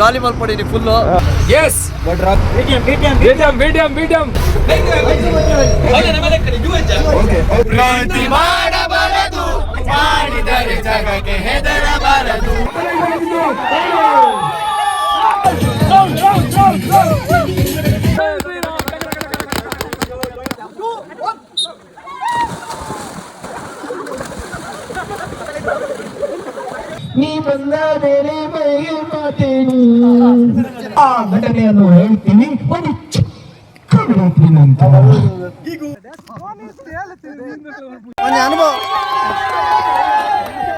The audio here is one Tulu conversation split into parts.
ಜಾಲಿ ಮಲ್ಪಡಿ full. Yes, BTM BTM BTM. ಪ್ರೀತಿ ಮಾಡಬಾರದು, ಮಾಡಿದರೆ ಜಗಕ್ಕೆ ಹೆದರಬಾರದು. ನೀ ಬಂದ ಬೇರೆ ಮನೆಗೆ ಮಾತೇನು ಆ ಘಟನೆಯನ್ನು ಹೇಳ್ತೀನಿ, ಒಂದು ಚಿಕ್ಕ ವಿರಾತ್ರಿ ನಂತರ.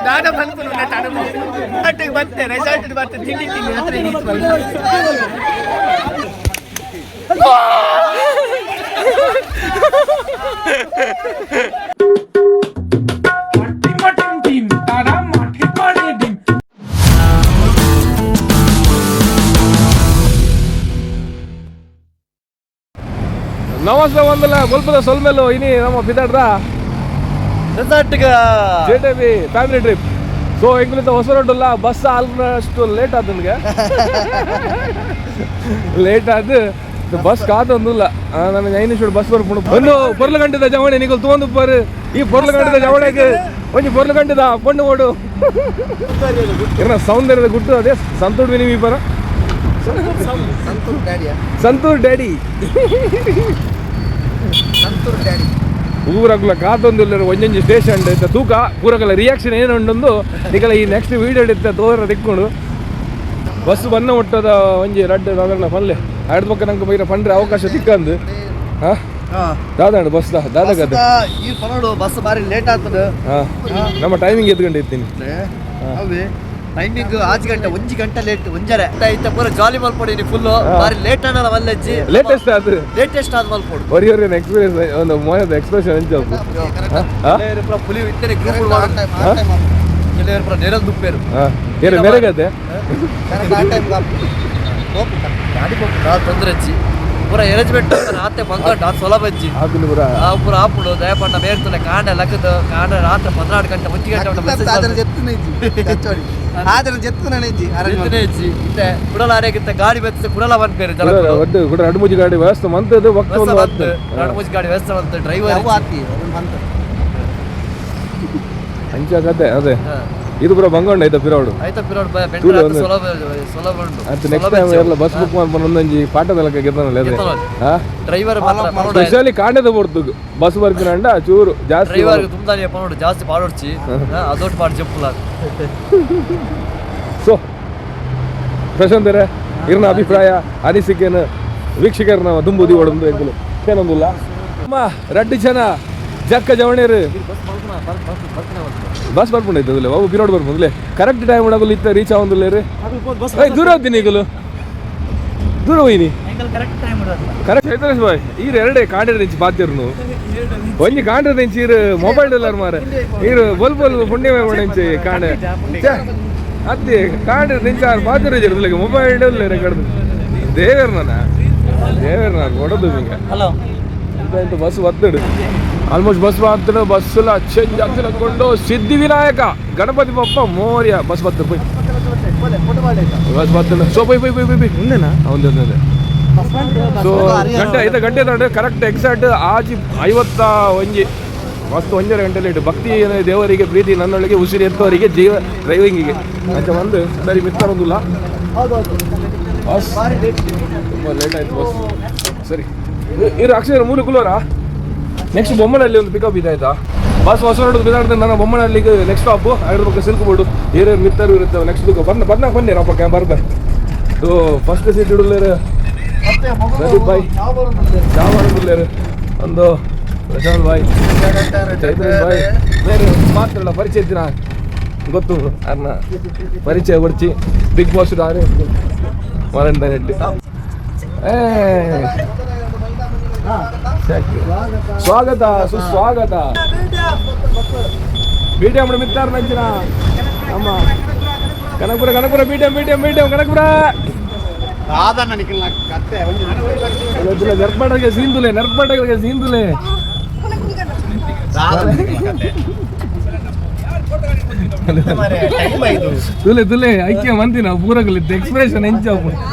ದಾದ ಬಂತು ಅನುಭವ ಬಂತೆ, ರೆಸಾರ್ಟ್ ಬರ್ತೆ, ತಿಂಡಿ ತಿಂಡಿ ಹತ್ರ. তারা মাঠে পারে ডিম। ನಮಸ್ತೆ ಒಂದಲ್ಲ ಬೊಲ್ಪದ ಸೊಲ್ಮೆಲು. ಇನಿ ನಮ್ಮ ಬಿದಾಡ್ದ resort J T B family trip. So ಎಂಗ್ಲಿಂದ ಹೊಸ ರೋಡ್ ಬಸ್ ಆಲ್ಮೋಸ್ಟ್ ಲೇಟ್ ಆದ ನನಗೆ. ಲೇಟ್ ಆದ ಬಸ್ ಕಾದೊಂದಿಲ್ಲ. ನನಗೆ 5 ನಿಮಿಷ ಬಸ್ ಬರ್ಕೊಂಡು ಒಂದು ಪೊರ್ಲು ಗಂಟೆದ ಜವಣೆ ನಿಗಲ್ ತಗೊಂಡು ಪರ್. ಈ ಪೊರ್ಲು ಗಂಟೆದ ಜವಣೆಗೆ ಒಂಜಿ ಪೊರ್ಲು ಗಂಟೆದ ಪೊಣ್ಣು ಓಡು. ಇರ್ನ ಸೌಂದರ್ಯದ ಗುಟ್ಟು ಅದೇ ಸಂತೂರ್ ವಿನಿಮಿ ಪರ. ಸಂತೂರ್ ಡ್ಯಾಡಿಯಾ? ಸಂತೂರ್ ಡ್ಯಾಡಿ. ಸಂತೂರ್ ಡ್ಯಾಡಿ. ಊರಗ್ಲ ಕಾತೊಂದಿಲ್ಲ. ಒಂಜೊಂಜಿ ಸ್ಟೇಷನ್ ಇತ್ತ ತೂಕ ಪೂರಕಲ ರಿಯಾಕ್ಷನ್ ಏನು ಉಂಡೊಂದು ನಿಕಲ ಈ ನೆಕ್ಸ್ಟ್ ವೀಡಿಯೋ ಇತ್ತ ತೋರ ತಿಕ್ಕೊಂಡು. ಬಸ್ ಬನ್ನ ಒಟ್ಟದ ಒಂಜಿ ರಡ್ಡ್ ದಾದಣ್ಣ ಪನ್ಲೆ ಅಡ್ದ ಪಕ್ಕ ನಂಗೆ ಬೈರ ಪಂಡ್ರೆ ಅವಕಾಶ ತಿಕ್ಕಂದು. ಹಾ, ದಾದಾಂಡು ಬಸ್ ದಾದ ಕತೆ. ಈ ಪನೋಡು ಬಸ್ ಬಾರಿ ಲೇಟ್ ಆಗ್ತದೆ. ಹಾ, ನಮ್ಮ ಟೈಮಿಂಗ್ ಎತ್ಕೊಂಡು ಇರ್ತೀನಿ. ಅವೇ ಟೈಮಿಂಗ್ ಆಜ್ ಗಂಟೆ, ಒಂಜಿ ಗಂಟೆ ಲೇಟ್, ಒಂಜರೆ ಇತ್ತ. ಪೂರ ಜಾಲಿ ಮಲ್ಪಡಿ ಫುಲ್. ಬಾರಿ ಲೇಟ್ ಅನ್ನಲ್ಲ ಮಲ್ಲಜ್ಜಿ. ಲೇಟೆಸ್ಟ್ ಅದು. ಲೇಟೆಸ್ಟ್ ಆದ ಮಲ್ಪೊಡು. ಹೊರಿ ಹೊರಿ ಎಕ್ಸ್ಪೀರಿಯನ್ಸ್ ಒಂದು ಮೋನದ ಎಕ್ಸ್ಪ್ರೆಷನ್ ಅಂಚ. ಕೆಲವರು ಪುಲಿ ಇತ್ತನೆ ಗ್ರೂಪ್ ಮಾಡೋದು, ಕೆಲವರು ಪೂರ ನೆರಲ್ ದುಪ್ಪೇರು. ಹಾ, ಏನು ಮೇರೆಗತ್ತೆ? ಗಾಡಿ ಪೋಪುಂಡು, ತೊಂದರೆ ಅಜ್ಜಿ. ಪೂರ ಅರೇಂಜ್ಮೆಂಟ್ ರಾತ್ರಿ ಬಂಗಂಟ ಸೊಲಭ ಅಜ್ಜಿ. ಆಪಿನ ಪೂರ. ಆ ಪೂರ ಆಪುಂಡು. ದಯಪಂಡ ಮೇರ್ತುಲೆ ಕಾಂಡ ಲಕ್ಕದ ಕಾಂಡ ರಾತ್ರಿ 12 ಗಂಟೆ, ಒಂಜಿ ಗಂಟೆ ಮೆಸೇಜ್ ಅಜ್ಜಿ. ಇತ್ತೆ ಕುಡಲ ಆರೆಗಿತ್ತ ಗಾಡಿ ಬೆತ್ತ ಕುಡಲ ಬಂದ್ಪೇರು ಜನ. ಒಡ್ಡು ಕೂಡ ರಡ್ಡು ಮೂಜಿ ಗಾಡಿ ವ್ಯವಸ್ಥೆ ಮಂತದ್ದು ವಕ್ತ ಒಂದು ಬಂತು ಎರಡು ಮೂಜಿ ಗಾಡಿ ವ್ಯವಸ್ಥೆ ಬಂತು, ಡ್ರೈವರ್. ಅಂಚ ಕತೆ ಅದೇ. ಇದು ಪೂರ ಬಂಗೊಂಡ ಐತ ಪಿರೋಡು. ಆಯ್ತಾ ಪಿರೋಡ್. ತೂಲೆ ಒಂದು. ಸುಲಭ ಸುಲಭ ಉಂಟು. ಅದು ನೆಕ್ಸ್ಟ್ ಟೈಮ್ ಎಲ್ಲ ಬಸ್ ಬುಕ್ ಮಾಡ್ಕೊಂಡು ಒಂದೊಂಜಿ ಪಾಠದ ಗೆದ್ದನಲ್ಲ ಅದೇ. ಹಾ. ಡ್ರೈವರ್ ಮಾತ್ರ ಪನೋಡು. ಸ್ಪೆಷಲಿ ಕಾಂಡದ ಬರ್ತುಗು ಬಸ್ ಬರ್ಪಿನಂಡ ಚೂರು ಜಾಸ್ತಿ. ಡ್ರೈವರ್ ತುಂಬಾನೇ ಪನೋಡು, ಜಾಸ್ತಿ ಪಾಡೊಡ್ಚಿ, ಅದೊಟ್ಟು ಪಾಡು ಜಪ್ಪುಲ. ಸೊ ಪ್ರಶಾಂತ್ ರೇ, ಇರ್ನ ಅಭಿಪ್ರಾಯ ಅನಿಸಿಕೆನು ವೀಕ್ಷಕರನ್ನ ದುಂಬುದಿ ಒಡಂದು ಎಂಕುಲು ಏನೊಂದುಲ್ಲ. ಅಮ್ಮ ರಡ್ಡು ಜನ ಜಕ್ಕ ಜವಣೇರು ಬಸ್ ಬರ್ಪುಂಡು ಬಾಬು ಪಿರೋಡ್ ಬರ್ಪುಂಡ್ಲೆ. ಕರೆಕ್ಟ್ ಟೈಮ್ ಉಡಗುಲು ಇತ್ತ ರೀಚ್ ಆವೊಂದುಲ್ಲೇರು. ಏಯ್, ದೂರ ಹೋಗ್ತೀನಿ ಈಗಲು, ದೂರ ಹೋಯ್ನಿ. ಕರೆಕ್ಟ್ ಚೈತನ್ಯ ಬಾಯ್, ಈರ್ ಎರಡೇ ಕಾಂಡ್ರೆ ದಿಂಚಿ ಬಾತಿರ್ನು. ಒಂಜಿ ಕಾಂಡ್ರೆ ದಿಂಚಿ ಈರ್ ಮೊಬೈಲ್ ಡಲ್ಲರ್ ಮಾರೆ. ಈರ್ ಬೊಲ್ ಬೊಲ್ ಪುಣ್ಯ ಇಂಚಿ ಕಾಂಡೆ. ಛೆ, ಅತ್ತಿ ಕಾಂಡ್ರೆ ದಿಂಚಿ ಆರ್ ಬಾತಿರು ಜರ್ದುಲೆಗೆ ಮೊಬೈಲ್ ಡಲ್ಲರ್ ಕಡ್ದು. ದೇವೇರ್ ನನ್ನ ದೇವೇರ್ ನಾನು ಕೊಡೋದು ಹಿಂಗೆ. ಹಲೋ. ಇಂತ ಇಂತ ಬಸ್ ಬತ್ತಡು, ಆಲ್ಮೋಸ್ಟ್ ಬಸ್ ಬತ್ತಡು. ಬಸ್ ಎಲ್ಲ ಚೇಂಜ್ ಆಗ್ತಿಕೊಂಡು ಸಿದ್ಧಿವಿನಾಯಕ ಗಣಪತಿ ಬಪ್ಪ ಮೋರ್ಯ. ಬಸ್ ಬತ್ತು ಪೋಯ್, ಬಸ್ ಬತ್ತಡು. ಸೊ ಪೋಯ್ ಪೋಯ್ ಪೋಯ್ ಪೋಯ್. ఉందేనా? ಒಂದು ಒಂದು. ಸೊ ಗಂಟೆ ಐದು ಗಂಟೆ ತಗೊಂಡು ಕರೆಕ್ಟ್ ಎಕ್ಸಾಕ್ಟ್ ಆಜಿ 51. ಮಸ್ತ್ ಒಂಜರೆ ಗಂಟೆ ಲೇಟ್. ಭಕ್ತಿ ಏನು ದೇವರಿಗೆ ಪ್ರೀತಿ ನನ್ನೊಳಗೆ, ಉಸಿರು ಎತ್ತವರಿಗೆ ಜೀವ ಡ್ರೈವಿಂಗಿಗೆ ಅಂಚ ಒಂದು ಸರಿ ಮಿತ್ತರೊಂದಿಲ್ಲ. ಬಸ್ ತುಂಬ ಲೇಟ್ ಆಯ್ತು ಬಸ್. ಸರಿ ಇರು ಅಕ್ಷರ ಮೂರು ಕುಲೋರಾ. ನೆಕ್ಸ್ಟ್ ಬೊಮ್ಮನಹಳ್ಳಿ ಒಂದು ಪಿಕಪ್ ಇದೆ ಆಯ್ತಾ. ಬಸ್ ಹೊಸ ರೋಡ್ ಬಿದಾಡ್ದೆ. ನನ್ನ ಬೊಮ್ಮನಹಳ್ಳಿಗೆ ನೆಕ್ಸ್ಟ್ ಸ್ಟಾಪು ಐದು ಸಿಲ್ಕ್ ಬೋರ್ಡು ಏರಿಯರ್ ಮಿತ್ತರು ಇರುತ್ತೆ. ನೆಕ್ಸ್ಟ್ ಬಂದ ಬಂದಾಗ ಬನ್ನಿ ರಪ್ಪಕ್ಕೆ ಬರ್ಬೆ. ಸೊ ಫಸ್ಟ್ ಸೀಟ್ ಇಡಲೇರು ಪ್ರದೀಪ್ ಬಾಯ್ ಚಾಮರಾಜ ಒಂದು ಪ್ರಶಾಂತ್ ಬಾಯ್, ಚೈತ್ರ ಬಾಯ್. ಬೇರೆ ಮಾತ್ರಲ್ಲ ಪರಿಚಯ ಇದ್ದಿನ ಗೊತ್ತು ಅರ್ನ ಪರಿಚಯ ಬರ್ಚಿ. ಬಿಗ್ ಬಾಸ್ ಆರೆ ಮರಣ್ ರೆಡ್ಡಿ. ಏ ಸ್ವಾಗತ ಸುಸ್ವಾಗತ. ಬಿಟಿಎಂ ಮಿತ್ತಾರ್ ನಂಚಿನ ನಮ್ಮ Kanakapura Kanakapura BTM BTM BTM Kanakapura. ನೆರ್ಪಾಟಗೆ ಸೀಂದುಲೆ, ನೆರ್ಪಾಟಗೆ ಸೀಂದುಲೆ. ತುಲೆ ತುಲೆ ಐಕ್ಯ ಮಂದಿನ ಪೂರಗಲಿ ಎಕ್ಸ್ಪ್ರೆಷನ್ ಎಂಚ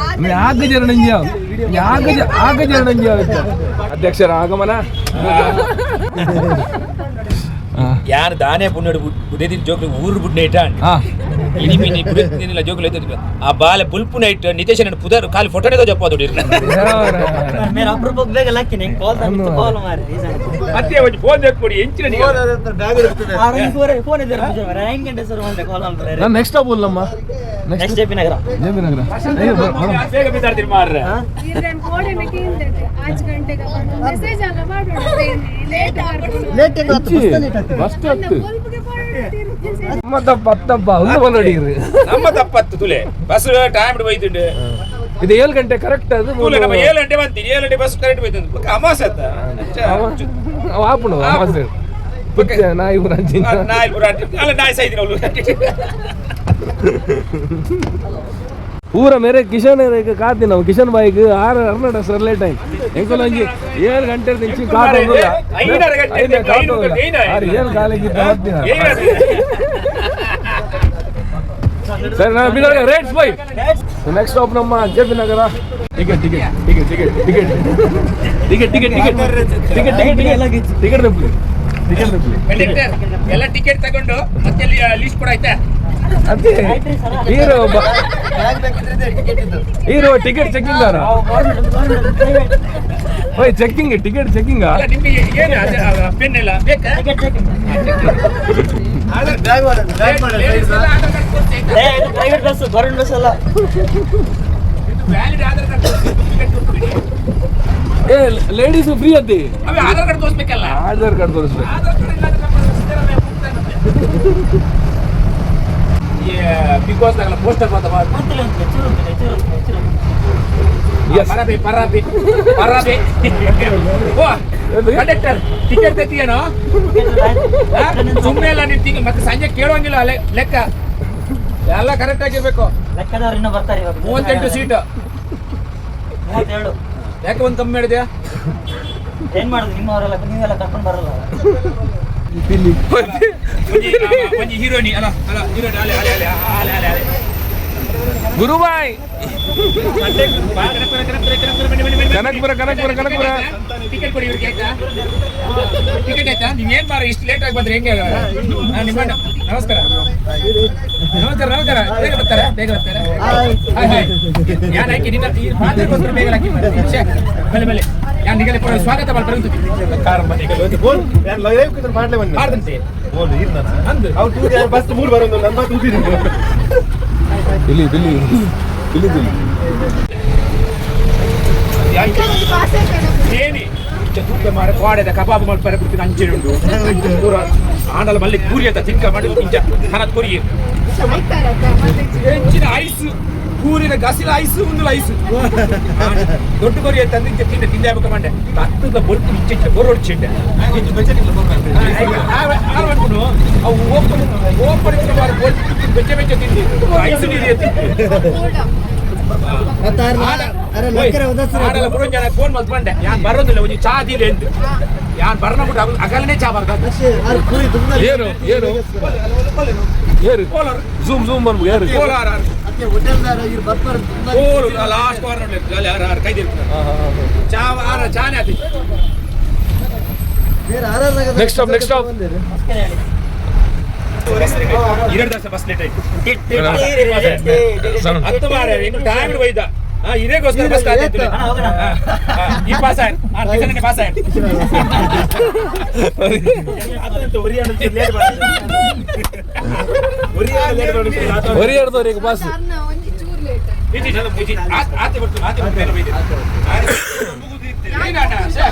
ಆಗ ಜನ ಆಗ ಆಗ ಜನ ಅಧ್ಯಕ್ಷರ ಆಗಮನ. ಯಾರು ದಾನೆ ಪುಣ್ಣಡು ಬುಡೇದಿನ ಜೋಕ್ಲು ಊರು ಬುಡ್ನೇಟ ಇನಿ ಮಿನಿ ಬುಡೇದಿನಿಲ್ಲ ಜೋಕ್ಲು ಐತೆ. ಆ ಬಾಲೆ ಬುಲ್ಪು ನೈಟ್ ನಿತೇಶ್ ನನ್ನ ಪುದರ್ ಖಾಲಿ ಫೋಟೋನೇ ಜಪ್ಪ ದುಡಿರ್. ಮೇರೆ ಅಪರೂಪಕ್ಕೆ ಬೇಗ ಲಕ್ಕಿ ನಿಂಗೆ ಕಾಲ್ ತಂದಿತ್ತು, ಕಾಲ್ ಮಾರಿ. ಮತ್ತೆ ಒಂಜಿ ಫೋನ್ ಕೊಡಿ ಎಂಚಿನ ಫೋನ್ ಇದೆ, 9 ಗಂಟೆ ಸರ್ ಬಂದೆ ಕಾಲ್ ಅಂತಾರೆ. ನಾನು ನೆಕ್ಸ್ಟ್ ಸ್ಟಾಪ್ ನಮ್ಮ. Next J P Nagar. J P Nagar. ಬೇಗ ಬಿದ್ದಾಡ್ತೀನಿ ಮಾರ್ರೆ. ಇದ್ರಲ್ಲಿ ಗೋಡೆನ ಕೇಂದ್ರತೆ ಆಜ್ ಗಂಟೆಗೆ ಮೆಸೇಜ್ ಅಲ್ಲ ಮಾಡೋಣ, ಲೇಟ್. ಬಸ್ ಹತ್ತು. ಬಲ್ಬ್ಗೆ ಮಾಡೋಣ. ನಮ್ಮ ತಪ್ಪ ಅತ್ತಪ್ಪ ಒಂದು ಬಂದು ಹೊಡೀರಿ. ನಮ್ಮ ತಪ್ಪತ್ತು ತುಲೆ, ಬಸ್ ಟೈಮ್ ಹೋಯ್ತುಂಡು. ಇದು 7 ಗಂಟೆ ಕರೆಕ್ಟ್ ಅದು. ತುಲೆ ನಮ್ಮ 7 ಗಂಟೆ ಬಂತೀನಿ, 7 ಗಂಟೆ ಬಸ್ ಕರೆಕ್ಟ್ ಹೋಯ್ತು. ಅಮಾಸೆ ಆತ. ಆಪುಣ ಅಮಾಸೆ ನಾಯಿ ಪೂರ. ನಾಯಿ ಪೂರ ಅಲ್ಲ, ನಾಯಿ ಸೈದಿನ ಅವಳು. ಪೂರ ಮೇರೆ ಕಿಶನ್ ಕಾತಿ ನಾವು ಕಿಶನ್ ಬಾಯ್ಗ್ ಆರು ಅರ್ನಾಟ ಸರ್ ಲೇಟ್ ಆಯ್ತು. ಎಂಕೊಲ ಒಂಜಿ 7 ಗಂಟೆ ನಿಂಚಿ ಕಾತು. ಐದಾರು ಗಂಟೆ ಏಳು ಕಾಲಿಗೆ ಸರಿ. ನಾನು ಬಿದಾಗ rates by. Next stop ನಮ್ಮ J P Nagar. Ticket ticket ticket ticket ticket ticket ticket ticket ticket ticket ticket ticket ತಪ್ಪಲಿ, ticket ತಪ್ಪಲಿ. Conductor ಎಲ್ಲ ಟಿಕೆಟ್ ತಗೊಂಡು ಮತ್ತೆ ಲಿಸ್ಟ್ ಕೂಡ ಆಯ್ತಾ? ಅದೇ hero hero ticket checking ಆರ ಓಯ್ checking ticket checking. ಅಲ್ಲ, ನಿಮ್ಗೆ ಏನು ಪೆನ್ ಎಲ್ಲ ಬೇಕಾ? Ladies ಎಲ್ಲ ಆಧಾರ್ ಕಾರ್ಡ್ ತೋರಿಸಿ ಆಯ್ತಾ? Private bus, government bus ಅಲ್ಲ. ಇದು ವ್ಯಾಲಿಡ್ ಆಧಾರ್ ಕಾರ್ಡ್ ತೋರಿಸಿ, ಟಿಕೆಟ್ ತೋರಿಸ್ಬಿಡಿ. ಏ ಲೇಡೀಸ್ ಫ್ರೀ ಅದೇ. ಅವೇ ಆಧಾರ್ ಕಾರ್ಡ್ ತೋರಿಸ್ಬೇಕಲ್ಲ. ಆಧಾರ್ ಕಾರ್ಡ್ ತೋರಿಸ್ಬೇಕು. ಆಧಾರ್ ಕಾರ್ಡ್ ಇಲ್ಲ ಅಂದ್ರೆ ನಮ್ಮ ಸಿದ್ದರಾಮಯ್ಯ ಹೋಗ್ತಾನೆ ಮತ್ತೆ. ಈ ಬಿಗ್ ಬಾಸ್ ನಾಗಲ್ಲ ಪೋಸ್ಟರ್ ಬಂತ. ಗೊತ್ತಿಲ್ಲ ಅಂತ, ಚೂರು ಉಂಟು, ಚೂರು ಉಂಟು, ಚೂರು ಉಂಟು. ಎಸ್. ಪರಾಬಿ ಪರಾಬಿ ಪರಾಬಿ. ಓ ಕಂಡಕ್ಟರ್, ಟಿಕೆಟ್ ತೆತ್ತೀಯೇನೋ? ಸುಮ್ಮನೆ ಅಲ್ಲ ನೀನು ತಿಂಗ್ ಮತ್ತೆ ಸಂಜೆ ಕೇಳುವಂಗಿಲ್ಲ. ಲೆಕ್ಕ ಎಲ್ಲ ಕರೆಕ್ಟ್ ಆಗಿರ್ಬೇಕು. ಲೆಕ್ಕದವ್ರು ಇನ್ನೂ ಬರ್ತಾರೆ ಇವಾಗ. 38 ಸೀಟ್. 32. ಯಾಕೆ ಒಂದು ಕಮ್ಮಿ ಮಾಡಿದ್ಯಾ? ಏನ್ ಮಾಡುದು, ನಿಮ್ಮವರೆಲ್ಲ ನೀವೆಲ್ಲ ಕರ್ಕೊಂಡು ಬರಲ್ಲ. ಒಂಜಿ ಹೀರೋಯಿನಿ ಅಲ್ಲ ಅಲ್ಲ ಹೀರೋಯಿನ್ ಅಲೆ ಅಲೆ ಅಲೆ ಅಲೆ ಅಲೆ ಅಲೆ. ಗುರುಬಾಯ್, ಕನಕಪುರ ಕನಕಪುರ ಕನಕಪುರ. ಟಿಕೆಟ್ ಕೊಡಿ ಇವ್ರಿಗೆ ಆಯ್ತಾ? ಟಿಕೆಟ್ ಆಯ್ತಾ? ನೀವ್ ಏನ್ ಮಾರ ಇಷ್ಟು ಲೇಟ್ ಆಗಿ ಬಂದ್ರೆ ಹೆಂಗೆ? ಹಾ, ನಿಮ್ಮ ಅಣ್ಣ. ನಮಸ್ಕಾರ ನಮಸ್ಕಾರ ನಮಸ್ಕಾರ. ಬೇಗ ಬರ್ತಾರೆ, ಬೇಗ ಬರ್ತಾರೆ. Hi hi. ಯಾನ್ ಹಾಕಿ ನಿನ್ನ ಈ ಪಾತ್ರೆಗೋಸ್ಕರ ಬೇಗ ಹಾಕಿ. ಛೆ, ಬಲೆ ಬಲೆ ಯಾನ್ ನಿಗಲೆ ಪೂರ ಸ್ವಾಗತ ಮಾಡ್ತಾರೆ. ಕಾರ್ ಮನೆಗೆ ಮಾಡ್ದಂತೆ ಅಂದು. ಇಲ್ಲಿ ಇಲ್ಲಿ ಇಲ್ಲಿ ಇಲ್ಲಿ. ಏನಿ ತೂಕ ಮಾರ ಕೋಡೆದ ಕಬಾಬ್ ಮಾಡ್ತಾರೆ ಬಿಡ್ತೀನಿ ಅಂಚೆ ಉಂಟು ಪೂರ ಆಂಡಲ ಮಲ್ಲಿ ಪೂರಿ ಅಂತ ತಿನ್ಕ ಮಾಡಿ ಇಂಚ ಹಣದ ಕೊರಿ ಹೆಚ್ಚಿನ ಐಸ್ ಪೂರಿನ ಗಸಿಲ ಐಸ್ ಒಂದು ಐಸ್ ದೊಡ್ಡ ಕೊರಿ ಅಂತ ಇಂಚ ತಿಂದೆ ತಿಂದೆ ಆಗ್ಬೇಕು ಮಂಡೆ ಹತ್ತದ ಬೊಟ್ಟು ಇಂಚ ಇಂಚ ಬೊರೊಡು ಚಿಂಡೆ ಅವು ಓಪನ್ ಓಪನ್ ಬೆಚ್ಚ ಬೆಚ್ಚ ತಿಂಡಿ ಐಸ್ ನೀರು ಆಡಲ್ಲ ಪುರಂಜನ ಫೋನ್ ಮಲ್ತ್ಕೊಂಡೆ ಯಾನ್ ಬರೋದಿಲ್ಲ ಒಂಜಿ ಚಾ ದೀಲೆ ಎಂದು ಯಾನ್ ಬರ್ನ ಬಿಟ್ಟು ಅಗಲನೇ ಚಾ ಬರ್ದ. ಏರು ಏರು ಏರು, ಝೂಮ್ ಝೂಮ್ ಬರ್ಬೇಕು ಏರು. ಕೋಲಾರ ಲಾಸ್ಟ್ ವಾರ ನೋಡಿ ಅಲ್ಲಿ ಆರು ಆರು ಕೈ ಚಾ ಆರ ಚಾನೆ ಆತಿ. Next stop, next stop. ಎರಡು ದವಸ ಬಸ್ ಲೇಟ್ ಆಯ್ತು. ಹತ್ತು ಬಾರ ಇನ್ನು ಟೈಮ್ ಒಯ್ದ ಇದೇಗೋಸ್ಕರ ಬಸ್ ಕಾಯ್ತಿತ್ತು. ಅಣ್ಣ, ಹೋಗೋಣ. ಈ ಪಾಸ್ ಆಯ್ತು, ಕಿಶನ್ ಪಾಸ್ ಆಯ್ತು. ಹೊರಿಯಾರ್ದವ್ರಿಗೆ ಪಾಸ್. ಒಂಜಿ ಚೂರು ಲೇಟ್. ಇಜಿ, ಇಜಿ, ಆತೆ ಬರ್ತು, ಆತೆ ಬರ್ತು, ಬೇರೆ ಬೈದೆ. ಏನ್ ಅಣ್ಣ, ಶ್ಯೆ.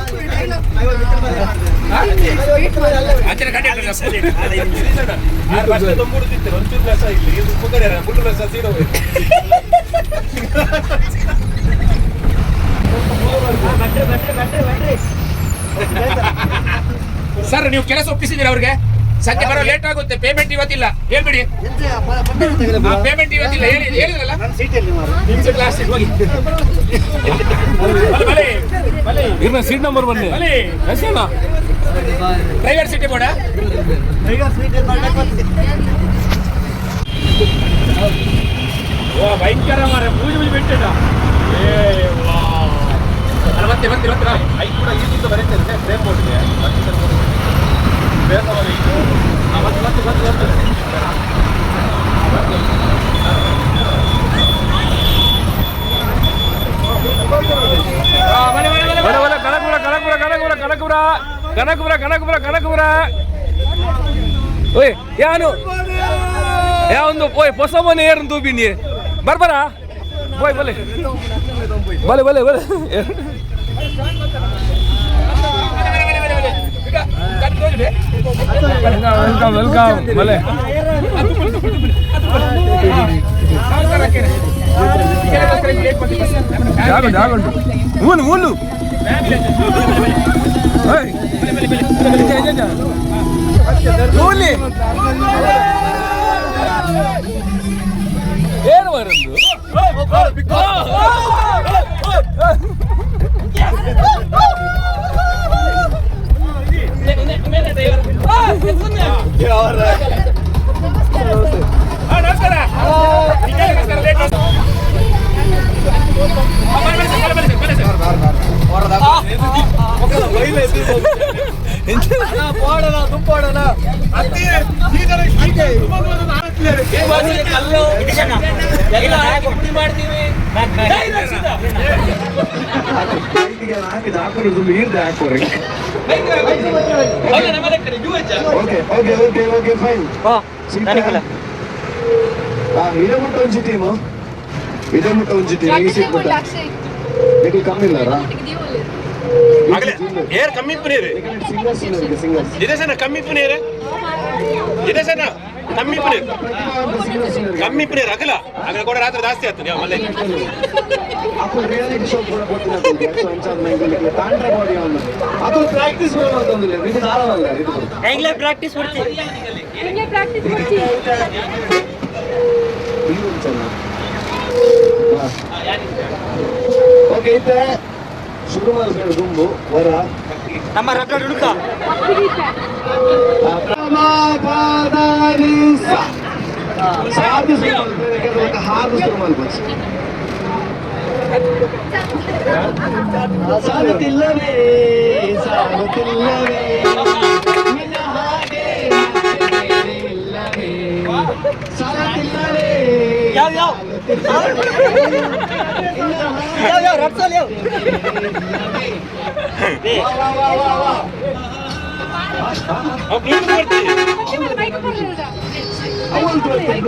ಆಚೆನೆ ಕಂಡಕ್ಟರ್ ಬಟ್ರಿ ಬಟ್ರಿ ಬಟ್ರಿ ಬಟ್ರಿ. ಸರ್, ನೀವು ಕೆಲಸ ಒಪ್ಪಿಸಿದ್ದೀರ ಅವ್ರಿಗೆ. ಸಂಜೆ ಬರೋ ಲೇಟ್ ಆಗುತ್ತೆ, ಪೇಮೆಂಟ್ ಇವತ್ತಿಲ್ಲ. ಹೇಳ್ಬಿಡಿ. ಪೇಮೆಂಟ್ ಇವತ್ತಿಲ್ಲ ಹೇಳಿ, ಹೇಳಿದ್ರಲ್ಲ. ನಿಮ್ಮ ಸೀಟ್ ಲಾಸ್ಟ್ ಹೋಗಿ. ಬಲೆ, ಬಲೆ, ಬಲೆ. ಇರ್ನ ಸೀಟ್ ನಂಬರ್ ಬನ್ನಿ. ಬಲೆ. ಎಷ್ಟೇನಾ? ಡ್ರೈವರ್ ಸೀಟೇ ಬೋಡ. ಓ ಭಯಂಕರ ಮಾರ್ರೆ, ಪೂಜೆ ಪೂಜೆ ಬಿಟ್ಟಿದ್ದ. ಏ ವಾ. ಅಲ್ಲ, ಮತ್ತೆ ಮತ್ತೆ ಮತ್ತೆ ಬಾ. ಐದು ಕೂಡ ಈಗಿಂದ ಬರೀತದೆ ಸೇಮ್ ಬೋರ್ಡ್ಗೆ. ಮತ್ತೆ ಮತ್ತೆ ಮತ್ತೆ ಮತ್ತೆ. ಆ, ಬಲೆ, ಬಲೆ, ಬಲೆ, ಬಡ ಬಲೆ. ಬಡ ಕನಕಪುರ ಕನಕಪುರ ಕನಕಪುರ ಕನಕಪುರ ಕನಕಪುರ ಕನಕಪುರ ಕನಕಪುರ. ಓಯ್ ಯಾನು ಯಾ ಒಂದು ಓಯ್ ಹೊಸ ಮನೆ ಏರು ತೂಪಿನಿ ಬರ್ಬರ. ಓಯ್ ಬಲೆ ಬಲೆ ಬಲೆ ಬಲೆ. ಬಲೆ, ಬಲೆ, ಬಲೆ, ಬಲೆ. ಈಗ ಕತ್ತು ಹೋಗಿದೆ. Welcome welcome ಬಲೆ. ನಮಸ್ಕಾರ ಅಕ್ಕೇನೆ. ಇದಕ್ಕೋಸ್ಕರ ಲೇಟ್ ಬಂದಿದ್ದು. ಜಾಗ ಜಾಗ ಉಂಟು. ಮೂಲು ಮೂಲು. ಓಯ್ ಇಜ್ಜ, ಇಜ್ಜ, ಇಜ್ಜ. ಮೂಲಿ ಏನು ಬರಂದು? ಆ, ನಮಸ್ಕಾರ. ಇದಕ್ಕೋಸ್ಕರ ಲೇಟ್ ಬಂತು. ಆ, ಬಲೆ, ಬಲೆ ಸರ್, ಬಲೆ, ಬಲೆ ಸರ್, ಬಲೆ sir. Okay okay okay okay fine. ಇದಮುಟ್ಟ ಒಂಜಿ ಟೀಮು, ಇದಮುಟ್ಟ ಒಂಜಿ ಟೀಮ್ ಈ ಸೀಟ್ ಮುಟ್ಟ. ನಿಖಿಲ್ ಕಮ್ಮಿ ಇಲ್ಲಾರಾ? ಏರ್ ಕಮ್ಮಿ ಪುನೀರು. Singers singers. ದಿನೇಶನ ಕಮ್ಮಿ ಪುನೀರು, ದಿನೇಶನ ಕಮ್ಮಿ ಪುನೀರು, ಕಮ್ಮಿ ಪುನೀರು. ಅಗಲ ಅಗಲ ಕೂಡ ರಾತ್ರಿ ಜಾಸ್ತಿ ಆಯ್ತು ನೀವು ಮಲ್ಲೆ. ಅಕುಲ್ ರಿಯಾಲಿಟಿ ಶೋ ಕೂಡ ಗೊತ್ತಿಲ್ಲ. ಅಂಚಾದ ಮಂಗಲಿಗೆ ತಾಂಡ್ರೆ ಬಾಡಿ ಅವನು. ಅಕುಲ್ ಪ್ರಾಕ್ಟೀಸ್ ಕೂಡ ಮಾಡ್ತಂದಿಲ್ಲ. ಇದು ನಾರವಲ್ಲ ಇದು. ಹೆಂಗ್ಲೆ ಪ್ರಾಕ್ಟೀಸ್ ಕೊಡ್ತೀವಿ? ಹೆಂಗೆ ಪ್ರಾಕ್ಟೀಸ್ ಕೊಡ್ತೀವಿ? ಇದು ಚೆನ್ನ. ಓಕೆ, ಇತ್ತೆ ಶುರು ಮಾಡ್ಕೊಂಡು ಗುಂಬು ವರ. ನಮ್ಮ ರೊಕ್ಕ ಹುಡುಕ. ಸಾಧು ಶುರು ಮಾಡ್ಬೇಕು, ಹಾದು ಶುರು ಮಾಡ್ಬೋದು. ಸಾಗುತ್ತಿಲ್ಲವೇ, ಸಾಗುತ್ತಿಲ್ಲವೇ, ನಿನ್ನ ಹಾಗೆ ಇಲ್ಲವೇ, ಸಾಗುತ್ತಿಲ್ಲವೇ. ಯಾವ ಯಾವ ಯಾವ ಯಾವ ರಟ್ಸಲ್ ಯಾವ? ವಾ ವಾ ವಾ ವಾ ವಾ. ಮೈಕ್ ಬರ್ಲಿಲ್ಲ. ಅವಳು ತೋರ್ತಾರೆ.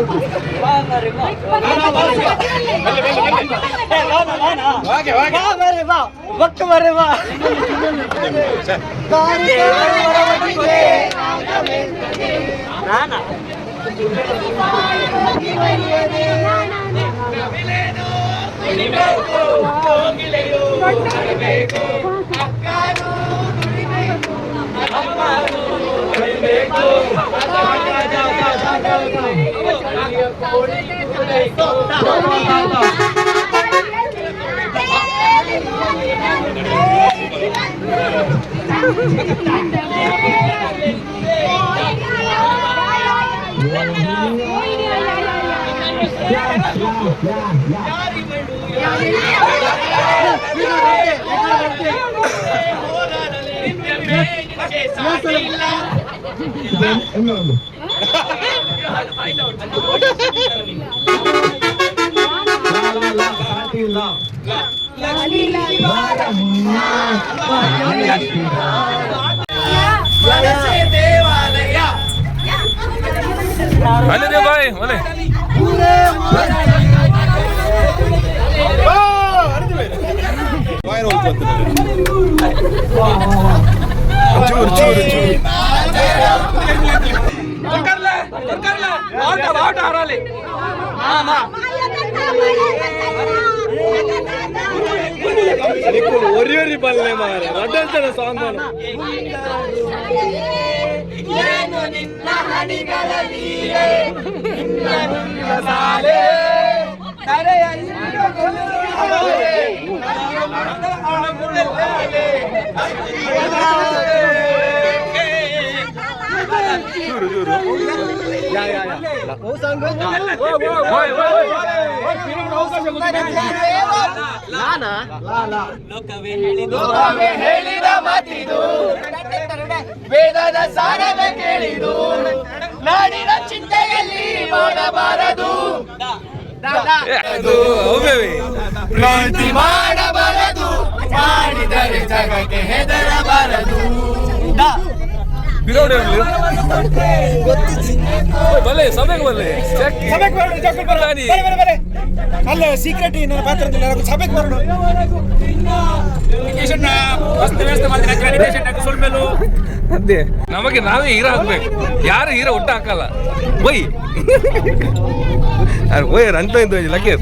ಬಾ ಮಾರ್ರೆ, ಬಾ. ಏ, ಬಾ, ಬಾ, ಬಾ, ನಾ. ವಾಗೆ ವಾಗೆ. ಬಾ ಮಾರ್ರೆ, ಬಾ. ಬಕ್ಕ ಮಾರ್ರೆ, ಬಾ. ನಾನಾ? ಅಲ್ಲದೆ ಬಾಯ್ ಒಲೆ. ಚೂರು ಚೂರು ಚೂರು. ಒರಿ ಒರಿ ಬಲ್ಲೆ ಮಾರೆ ರಡ್ಡಲ್ತನ ಸಾಂಗ್. ಏನು ನಿನ್ನ ಹನಿಗಳ ಲೀಲೆ ನಿನ್ನ ನುಡಿಯ ಸಾಲೆ ಕರೆಯ ಲೋಕವೇ ಹೇಳಿದ ಮಾತಿದು ವೇದದ ಸಾರದ ಕೇಳಿದು ನಾಡಿನ ಚಿಂತೆಯಲ್ಲಿ ಮಾಡಬಾರದು ಪ್ರೀತಿ ಮಾಡಬಾರದು ಮಾಡಿದರೆ ಜಗಕ್ಕೆ ಹೆದರಬಾರದು. ಬಲ್ಲೆ ಸಭೆಗೆ ಬಲ್ಲೆ ಅಲ್ಲ ಸೀಕ್ರೆಟ್ ಸಭೆಗೆ ಬರೋಣ. ಅದೇ ನಮಗೆ ನಾವೇ ಹೀರೋ ಹಾಕ್ಬೇಕು, ಯಾರು ಹೀರೋ ಒಟ್ಟು ಹಾಕಲ್ಲ. ಒಯ್ ಓಯ್ ಅಂತ ಇದ್ದು ಲಕ್ಕಿ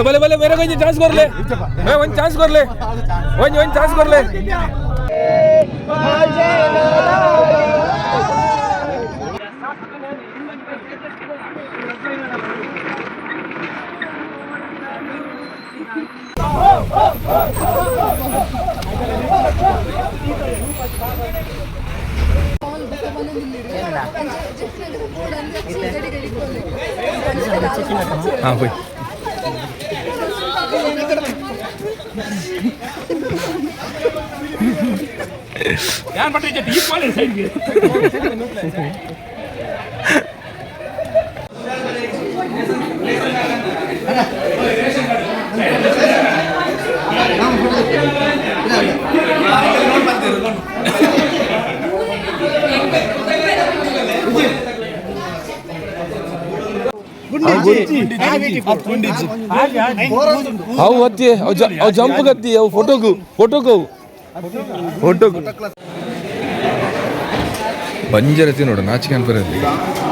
ಬಲೆ ಬಲೆ ಬೇರೆ ಒಂಜಿ ಚಾನ್ಸ್ ಕೊರ್ಲೆ, ಒಂದ್ ಚಾನ್ಸ್ ಕೊರ್ಲೆ, ಒಂಜಿ ಒಂದ್ ಚಾನ್ಸ್ ಕೊರ್ಲೆ. ಹಾಂ ಹೋಯ್ ಯಾರು ಪಟ್ಟ ಈ ಕಾಲೇಜ್ ಸೈಡ್ಗೆ ಅವು ಅತ್ತಿ ಅವು ಜಂಪ್ ಗತ್ತಿ ಅವು ಫೋಟೋಗು ಫೋಟೋಗು ಫೋಟೋಗು ಬಂಜರತಿ ನೋಡು ನಾಚಿಕೆ ಅನ್ಪರಲ್ಲಿ.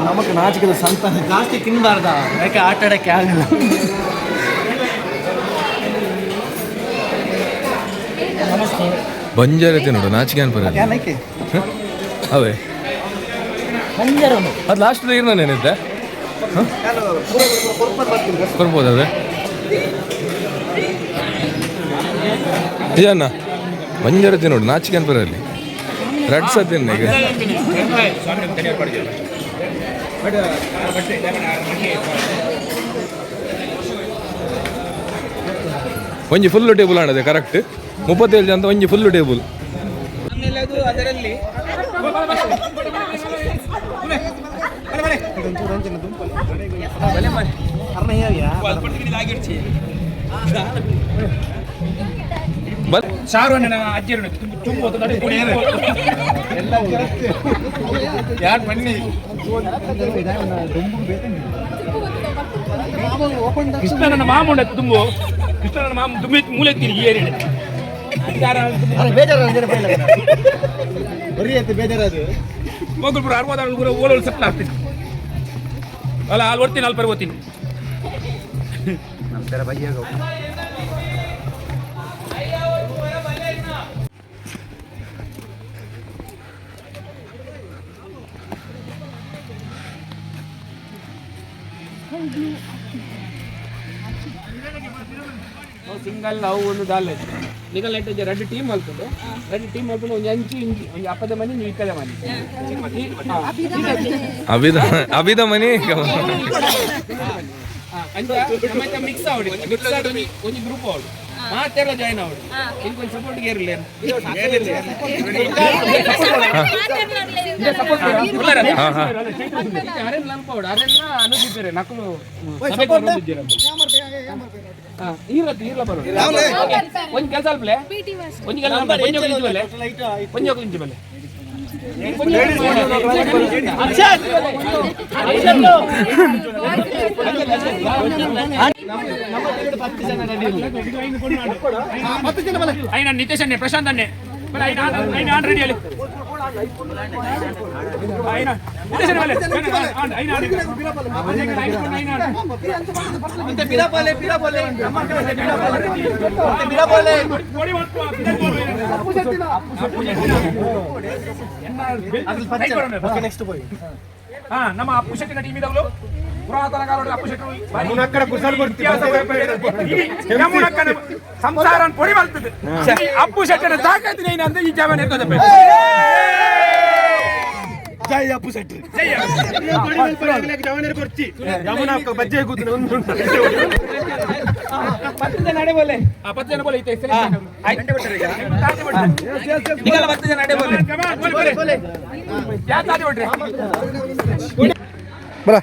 ನಮಕ್ ನಾಚಿಕೆ ಸಂತಾನ ಜಾಸ್ತಿ ತಿನ್ನಬಾರ್ದ, ಯಾಕೆ ಆಟ ಆಡಕ್ಕೆ ಆಗಲ್ಲ. ಬಂಜರತಿ ನೋಡು ನಾಚಿಕೆ ಅನ್ಪರಲ್ಲಿ. ಅವೇ ಅದು ಲಾಸ್ಟ್ ಇರ್ ನಾನು ಏನಿದ್ದೆ ಬರ್ಬೋದು ಅದೇ ನಿಜ ಬಂಜರತಿ ನೋಡು ನಾಚಿಕೆ ಅನ್ಪರಲ್ಲಿ. ರಡ್ ಸತಿನ್ ಈಗ ಒಂಜಿ ಫುಲ್ ಟೇಬಲ್ ಆಡದೆ ಕರೆಕ್ಟ್ 37 ಜನ ಒಂಜಿ ಫುಲ್ ಟೇಬಲ್. ಅದರಲ್ಲಿ ಸಾರು ನನ್ನ ಅಜ್ಜಿಯರು ತುಂಬ ಯಾರು ಬನ್ನಿ. ಕೃಷ್ಣ ನನ್ನ ಮಾಮ ಉಂಡ ತುಂಬು, ಕೃಷ್ಣ ನನ್ನ ಮಾಮ ತುಂಬಿ ಮೂಲೆ ಎತ್ತೀನಿ ಈ ಏರಿಯಾ. ಮಗಳು ಅರವತ್ತಾರು ಓಲೋಳು ಸೆಟ್ಲ್ ಆಗ್ತೀನಿ ಅಲ್ಲ, ಅಲ್ಲಿ ಬರ್ತೀನಿ ಅಲ್ಲಿ ಬರ್ಬೋತೀನಿ. ಸಿಂಗಲ್ ಅವು ಒಂದು ದಾಲ್ ನಿಗಲ್ ಲೈಟ್ ರೆಡ್ ಟೀಮ್ ಮಲ್ಕೊಂಡು ರೆಡ್ ಟೀಮ್ ಮಲ್ಕೊಂಡು ಒಂದು ಅಂಚು ಇಂಚು ಒಂದು ಅಪ್ಪದ ಮನೆ ನೀವು ಇಕ್ಕದ ಮನೆ ಅಭಿದ ಅಭಿದ ಮನೆ ಅಂಚ ಮಿಕ್ಸ್ ಆವಡಿ ಮಿಕ್ಸ್ ಆಡಿ ಒಂಜಿ ಗ್ರೂಪ್ ಆವಡು ಮಾತೆಲ್ಲ ಜಾಯಿನ್ ಆವಡು ಇಂಕೊಂದು ಕೊಂಚ ಸಪೋರ್ಟ್ ಇರಲಿ ಅರೆನ್ ಲಂಪ ಆವಡು ಅರೆನ್ನ ಅನುದಿದ್ದಾರೆ ನಕಲು ಈರತ್ತು ಈರ್ಲ ಬರೋದು ಒಂಜಿ ಕೆಲಸ ಅಲ್ಪಲೆ ಒಂಜಿ ಕೆಲಸ ಒಂಜಿ ಇಂಚು ಬಲ್ಲೆ ಒಂಜಿ ಇಂಚು ಬಲ್ಲೆ అయినా నితేష్ అన్నే ప్రశాంత్ అన్నే ఆయన రెడీ అల్లి ఆయన నితేష్ అన్నే ఆయన ನಮ್ಮ ಅಪ್ಪು ಶೆಟ್ಟಿನ ಟೀಮ್ ಇದಾವಲು ಪುರಾತನ ಕಾಲದ ಅಪ್ಪು ಶೆಟ್ಟರು ಸಂಸಾರ ಪೊಡಿ ಬರ್ತದೆ. ಅಪ್ಪು ಶೆಟ್ಟನ ತಾಕತ್ತಿನ ಅಂದ್ರೆ ಈ ಜಾಮನ್ ಇರ್ತದೆ. ಜೈ ಅಪ್ಪು ಶೆಟ್ಟಿ. ಬಜ್ಜೆ ಕೂತು 10 ಜನ ಅಡೆ ಬೋಲೆ. 10 ಜನ ಬೋಲೆ. ನಿಗಲ 10 ಜನ ಅಡೆ ಬೋಲೆ. ಯಾಕೆ ಬಿಟ್ರಿ ಬರ.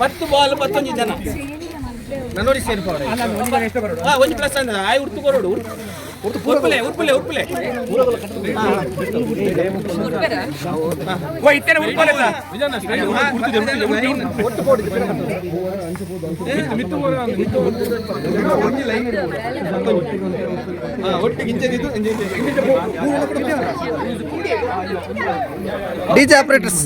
ಪತ್ತು ಬಾಲ್ ಪತ್ತೊಂಜಿ ಜನ ಒಂಜಿ ಪ್ಲಸ್ ಅಂದ್ರೆ ಆಯ್ ಉರ್ತು ಕೊರಡು ಉರ್ಪುಲೆ ಉರ್ಪುಲೆ ಉರ್ಪುಲೆ ಓ ಇತ್ತೇನೆ ಉರ್ಪುಲೆ ಡಿಜೆ ಆಪರೇಟರ್ಸ್.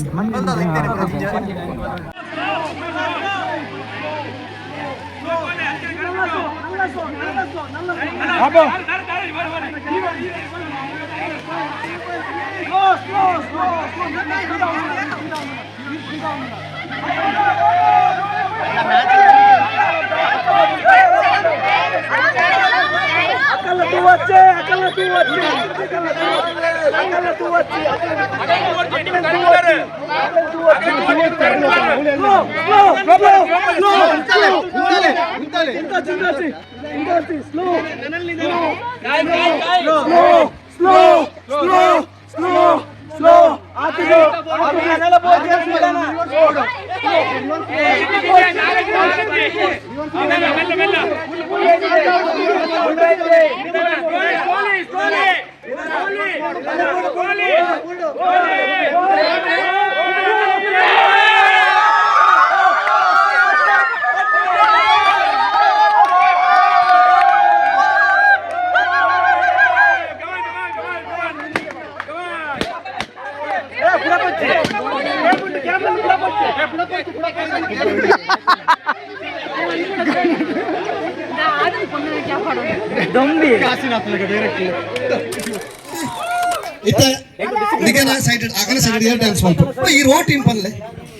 ಈ ರೋಟ್ ಇಂಪನ್ಲೆ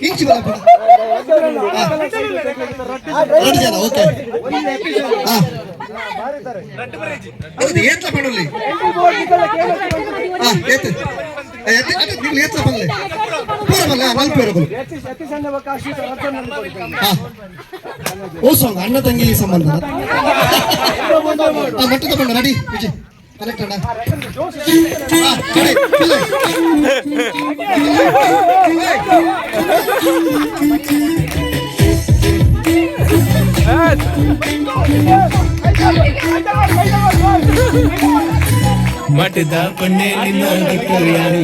ಇಂಚು ಬಲ ಎರಡು ಜನ ಓಕೆ. ಹೌದು ಏತ್ಲ ಪಡಲಿ ಏತ್ ನೀವು ಏತ್ಲ ಪನ್ಲೆ ಪೂರ ಪನ್ಲೆ ನಲ್ಪ ಇರಗಳು. ಓ ಸಾಂಗ್ ಅಣ್ಣ ತಂಗಿ ಸಂಬಂಧ ಮಟ್ಟ ತಗೊಂಡು ರೆಡಿ ವಿಜಯ್ ಕಲೆಕ್ಟ್ ಅಣ್ಣ. ಮಠದ ಪಣ್ಣೆ ನಿನ್ನ ಯಾರು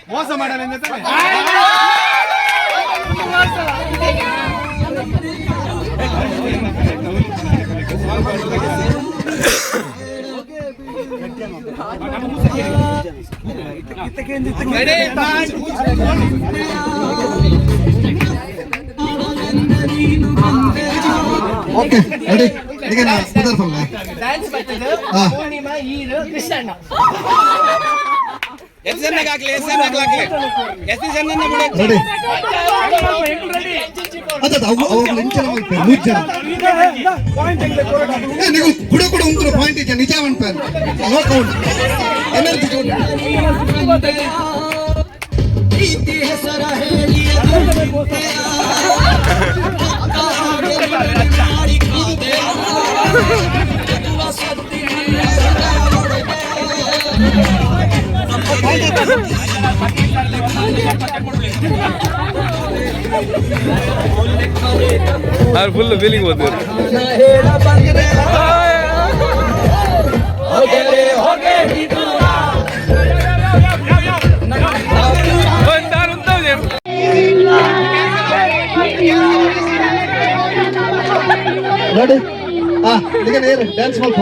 ಮೋಸ ಮಾಡಲ್ಲ. ಓಕೆ ರೆಡಿ ಈಗ ನಾ ಪುದರ್ ಪಲ್ಲೆ. ಡ್ಯಾನ್ಸ್ ಬರ್ತದೆ. ಹಾ. ಪೂರ್ಣಿಮಾ ಈರು ಕೃಷ್ಣಣ್ಣ. ರೆಡಿ ಅದ ಅವು ಅವು ಇಂಚನ ಮಲ್ಪೆ ಮೂರು ಜನ. ಏ, ನೀವು ಕುಡ ಕುಡ ಉಂಟು ಪಾಯಿಂಟ್ ಇಜ್ಜ ನಿಜ ಮನ್ಪೆ. No count energy. Full feeling ಬಂದಿದೆ. ರೆಡಿ. ಹಾ, ಈಗ ನೇರು ಡ್ಯಾನ್ಸ್ ಮಲ್ಪ.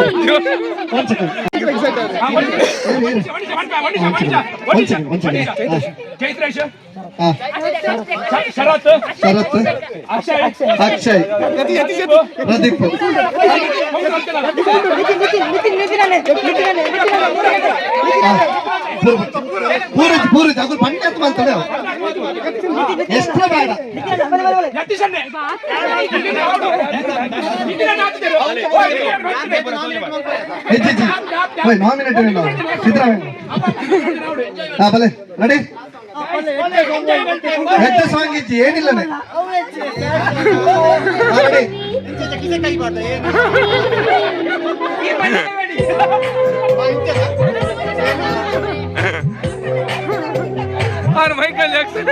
One second, one second, one second. Chaithresh. ಹಾ. ಶರತ್. ಶರತ್. ಅಕ್ಷಯ್. ಅಕ್ಷಯ್, ಪ್ರದೀಪ್. ಪೂರಜ್, ಪೂರಜ್ ಅಗುಲ್ ಪಂಡೆ ಅಂತ ಮಾಡ್ತಾಳೆ. ಎಷ್ಟು ಬೇಡ. ಯತೀಶನ್ನೇ. ಹೆಜ್ಜೆ ಓಯ್ ನಾಮಿನೇಟ್ ಸಿದ್ದರಾಮಯ್ಯ. ಹಾ, ಬಲೆ ರೆಡಿ. ಹೆಜ್ಜೆ ಸಾಂಗ್ ಇಜ್ಜಿ ಏನಿಲ್ಲನೆ. ರೆಡಿ. Michael Jackson.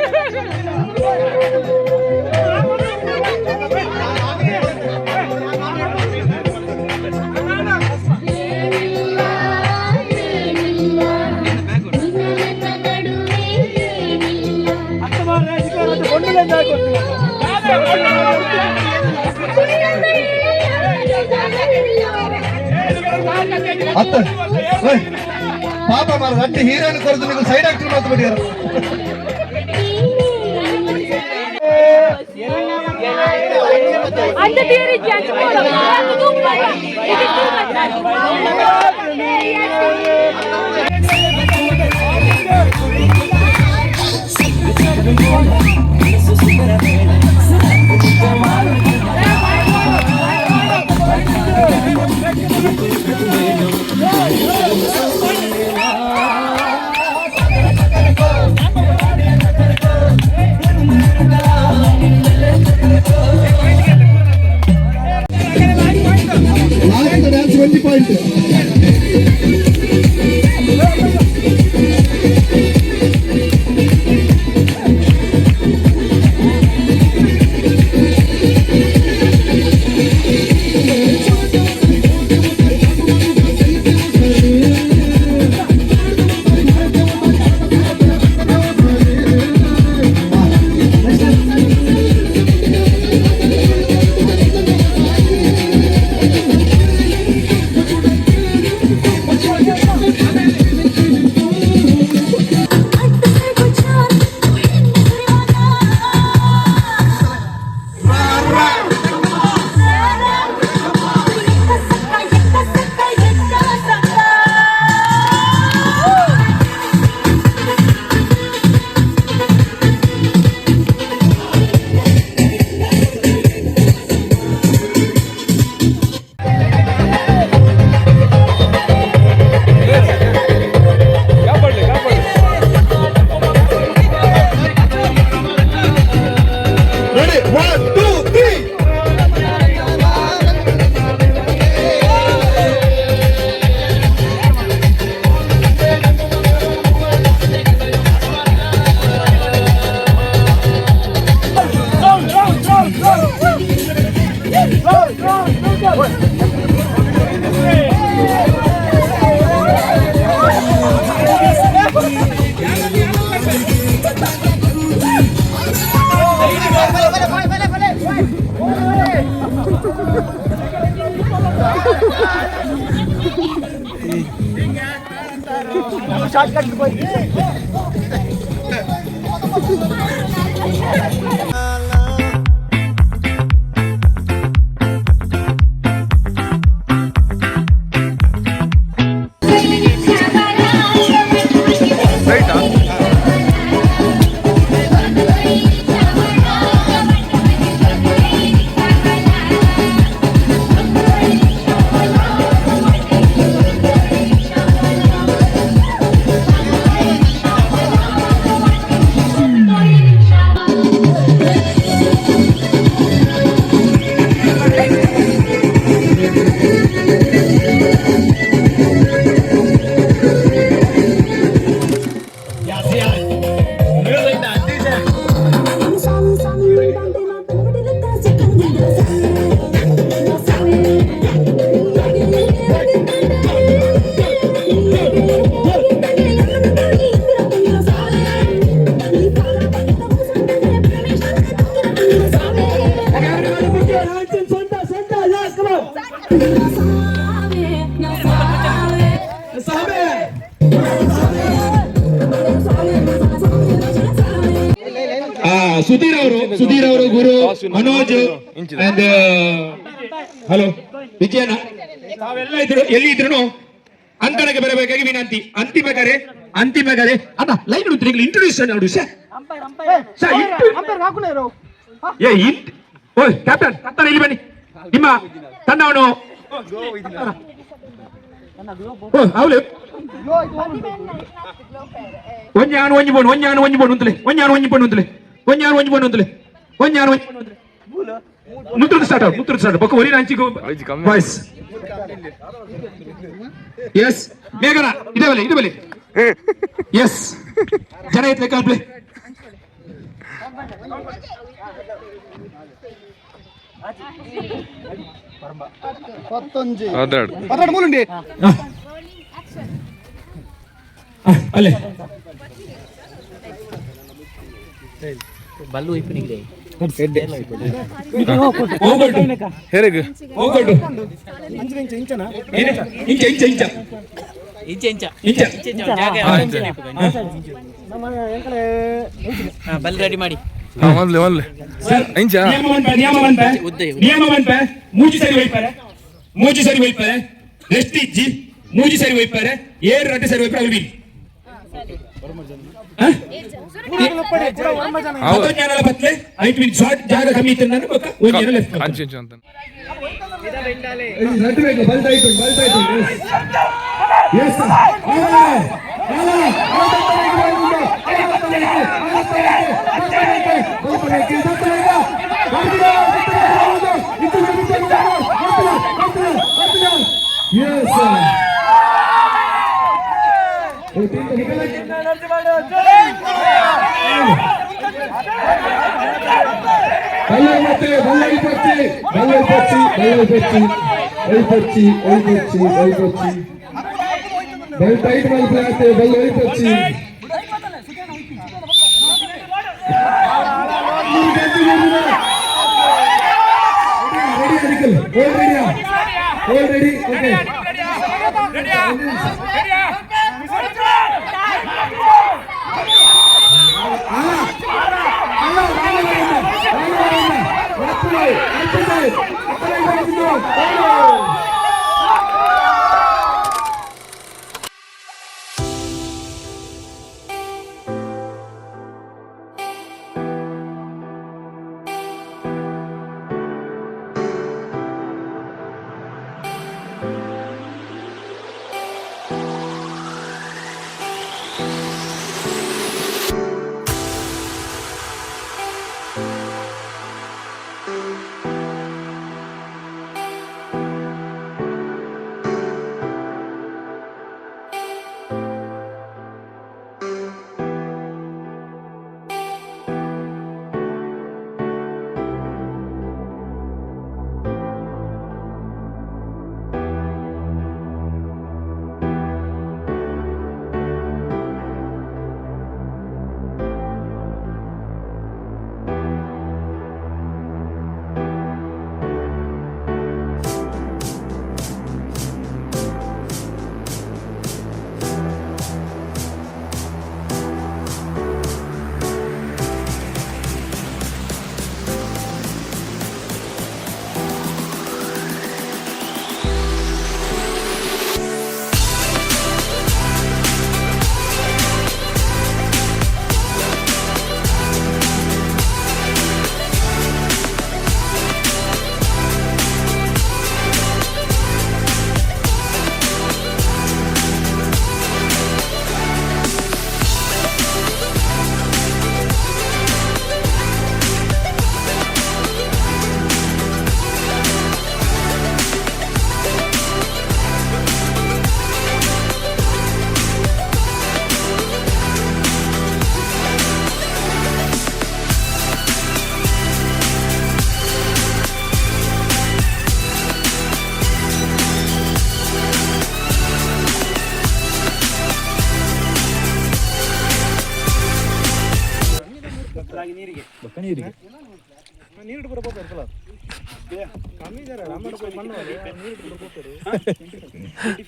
ನಡುವೆ ಏನಿಲ್ಲ. ಅತ್ತ ಓಯ್ ಪಾಪ ಮಾರ ಅಟ್ಟಿ ಹೀರೋಯಿನ್ ಕೊರದು ನೀವು ಸೈಡ್ ಆಕ್ಟರ್ ಮಾತು ಬಿಡಿಯಾರ. ಅಂತ theory judge ಮಾಡೋದು. ಇದು too much. Last dance 20 point. ಕಾಪಾಡ್ಲಿ, ಕಾಪಾಡ್ಲಿ. Ready, 1 2 3. Sudhir ಅವರು, ಸುಧೀರ್ ಅವರು, ಗುರು ಮನೋಜ್ ಅಂಡ್ ಹಲೋ ವಿಜಯನ ತಾವೆಲ್ಲ ಇದ್ರು, ಎಲ್ಲಿ ಇದ್ರು ಅಂಕಣಕ್ಕೆ ಬರಬೇಕಾಗಿ ವಿನಂತಿ. ಅಂತಿಮ ಕರೆ, ಅಂತಿಮ ಕರೆ. ಅಣ್ಣ ಲೈನ್ ಇಂಟ್ರೊಡ್ಯೂಸ್ ನೋಡು ಸರ್. ಸರ್ ಏ ಇಂಟ್ ಓಯ್ ಕ್ಯಾಪ್ಟನ್ ಕತ್ತನ ಇಲ್ಲಿ ಬನ್ನಿ. ನಿಮ್ಮ ತಂಡವನ್ನು ಓ ಅವಳು ಒಂಜಾನು ಒಂಜಿ ಬೋನು, ಒಂಜಾನು ಒಂಜಿ ಬೋನು ಅಂತಲೇ, ಒಂಜಾನು ಒಂಜಿ ಬೋನು ಅಂತಲೇ, ಒಂಜಾನು ಒಂಜಿ ಬೋನು ಅಂತಲೇ, ಒಂಜಾನು ಒಂಜಿ ಬೋನು ಅಂತಲೇ. ಮುತ್ತುರ್ದು ಸ್ಟಾರ್ಟ್, ಮುತ್ತುರ್ದು ಸ್ಟಾರ್ಟ್. ಬೊಕ್ಕ ಒರಿ ಅಂಚಿಗು ಬಾಯ್ಸ್. ಎಸ್ ಮೇಘನ ಇದೆ ಬಲೆ, ಇದೆ ಬಲೆ. ಎಸ್ ಜನ ಇತ್ಲೆ ಕಲ್ಪ್ಲೆ. ಅಲ್ಲೇ ಬಲ್ಲು ಇಪ್ಪನಿಗೆ ಹೇಗೆ ಹೋಗೋಡು ಇಂಚ ಇಂಚ ಇಂಚ ಇಂಚ ಇಂಚ ಇಂಚ ಇಂಚ ಜಾಗ ಬಲ್ ರೆಡಿ ಮಾಡಿ. ಮೊದಲೇ ಮೊದಲೇ ಇಂಚ ನಿಯಮ ಮನ್ಪೆ, ಮೂಜಿ ಸರಿ ಒಯ್ಪಾರೆ, ಮೂಜಿ ಸರಿ ಒಯ್ಪಾರೆ, ರೆಸ್ಟ್ ಇಜ್ಜಿ, ಮೂಜಿ ಸರಿ ಒಯ್ಪಾರೆ, ಏರು ರಡ್ಡೆ ಸರಿ ಒಯ್ಪಾರೆ. ಅವ್ರು ಬತ್ಲೆ ಐಟ್ ಮಿನಿಟ್ ಶಾರ್ಟ್ ಜಾಗ ಕಮ್ಮಿ ಇತ್ತು ನಾನು ಬೊಕ್ಕ ಒಂಜಿ ಲೆಫ್ಟ್. ಅಂಚು ಇಂಚು ಅಂತ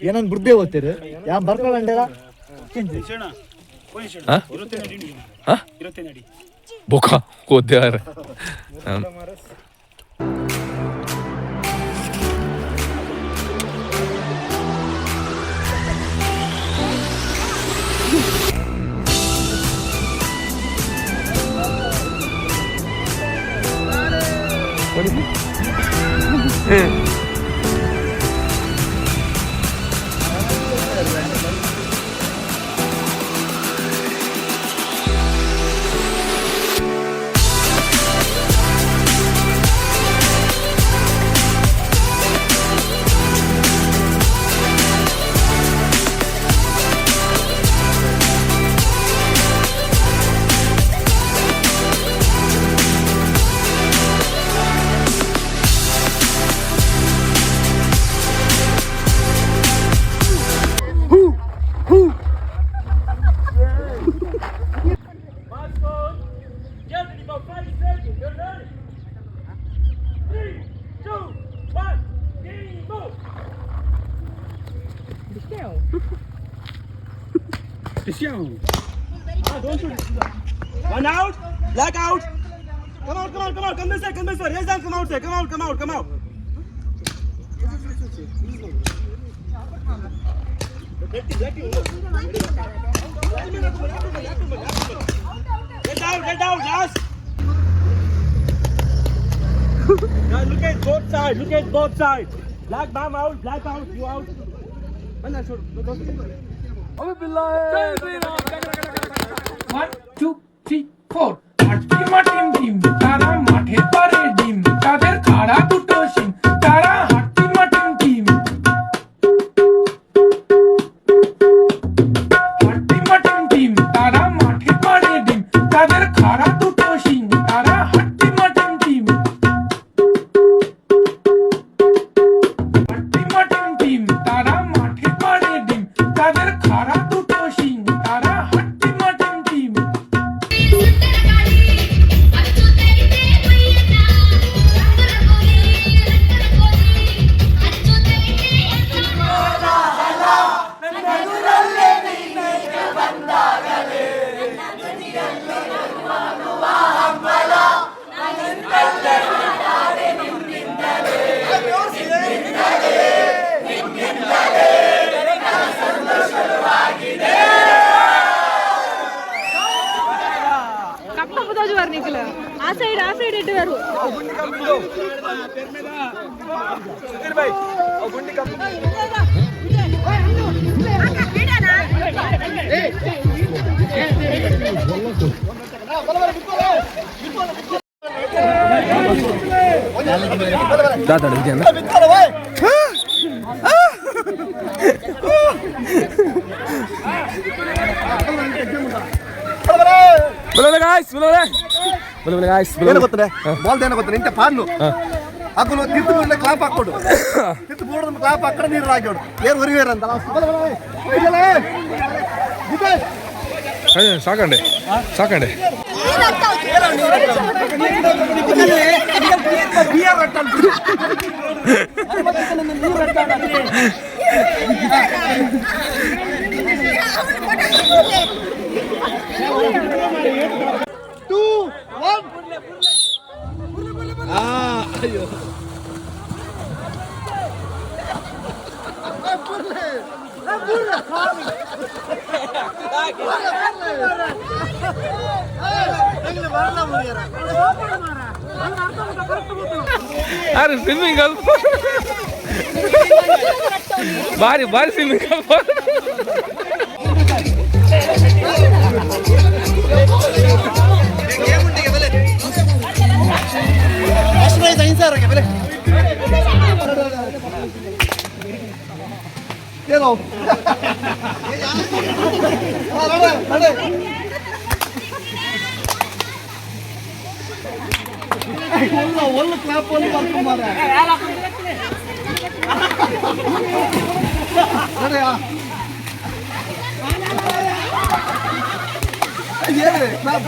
ಏನನ್ ಬುರ್ದೆ ಓದ್ತೀರಿ ಯಾ ಬರ್ಕೊಳ್ಳಂಡೇರ. ಬೊಕ ಕೋದ್ಯಾರ. One out, black out. Come out, come out, come out. Come this side, come this side. Raise down, come out, side. Come out, come out, come out. Get down, get down, last. Now look at both sides, look at both sides. Black bam out, black out, you out. One, two, three, four. হাট্টি মাটিম টিম, তারা মাঠে পারে ডিম, তাদের খাড়া দুটো শিং, তারা হাট্টি মাটিম টিম। হাট্টি মাটিম টিম, তারা মাঠে পারে ডিম, তাদের খাড়া দুটো শিং, তারা হাট্টি মাটিম টিম। হাট্টি মাটিম টিম, তারা মাঠে পারে ডিম, তাদের খাড়া দুটো শিং, তারা হাট্টি মাটিম টিম। ಕಪ್ಪು ತೋಜುವಾರ್ ನಿಖಿಲ ಆ ಸೈಡ್, ಆ ಸೈಡ್ ಇಟ್ಟುವರು. ದಾದಾಡ ವಿಜಯನ. ಬಲಬಲ ಗಾಯ್ಸ್, ಬಲಬಲ ಬಲಬಲ ಗಾಯ್ಸ್. ಏನು ಗೊತ್ತದೆ ಬಾಲ್, ಏನೋ ಗೊತ್ತ ನಿಂತೆ ಪಾನ್ನು ಹಾಕಲು ತಿರ್ತು ಕೂಡಲೇ ಕ್ಲಾಪ್ ಹಾಕೊಡು, ತಿರ್ತು ಬೋರ್ಡ್ ಕ್ಲಾಪ್ ಹಾಕಡೆ ನೀರು ಹಾಕೋಡು, ಏರ್ ಹೊರಿವೇರ್ ಅಂತ. ಸಾಕಂಡೆ ಸಾಕಂಡೆ. ಅರೆ ಸ್ವಿಮ್ಮಿಂಗ್ ಅಲ್ಪ ಬಾರಿ ಬಾರಿ ಸ್ವಿಮ್ಮಿಂಗ್ ಅಲ್ಪ. ಏನೋ ಒಲ್ಲ ಒಲ್ಲ ಕ್ಲಾಪ್ ಒಂದು ಬರ್ಕೊಂಬಾರ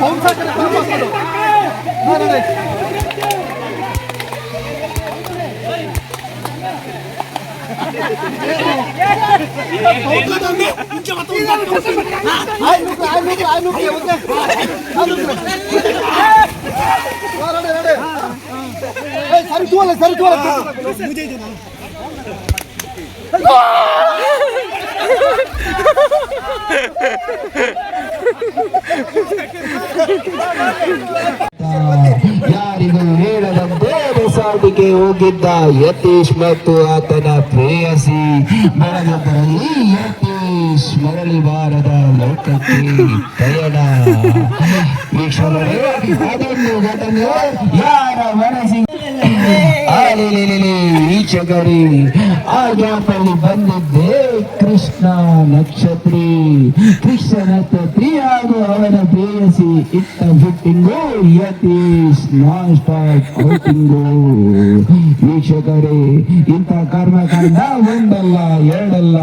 ಬೌನ್ಸ್ ಹಾಕಡೆ ಕ್ಲಾಪ್ ಹಾಕೋದು. ನೋಡಿ. ಸರಿ ತೂವಲ್ಲ ಯಾರಿಗೂ ಹೇಳದಂತೆ ರೆಸಾರ್ಟ್ಗೆ ಹೋಗಿದ್ದ ಯತೀಶ್ ಮತ್ತು ಆತನ ಪ್ರೇಯಸಿ. ಬೆಳಗಿದ್ದರಲ್ಲಿ ಯತೀಶ್ ಮರಳಿ ಬಾರದ ಲೋಕಕ್ಕೆ ಪಯಣ. ವೀಕ್ಷಕರೇ, ಅದೊಂದು ಘಟನೆ ಯಾರ ಮನಸ್ಸಿಗೆ ವೀಕ್ಷಕರೇ, ಆ ಗ್ಯಾಪಲ್ಲಿ ಬಂದಿದ್ದೆ ಕೃಷ್ಣ ನಕ್ಷತ್ರಿ. ಕೃಷ್ಣ ನಕ್ಷತ್ರಿ ಹಾಗೂ ಅವನ ಪ್ರೇಯಸಿ ಇಟ್ಟ fitting Yathish non stop outing. ವೀಕ್ಷಕರೇ, ಇಂಥ ಕರ್ಮಕಾಂಡ ಒಂದಲ್ಲ ಎರಡಲ್ಲ,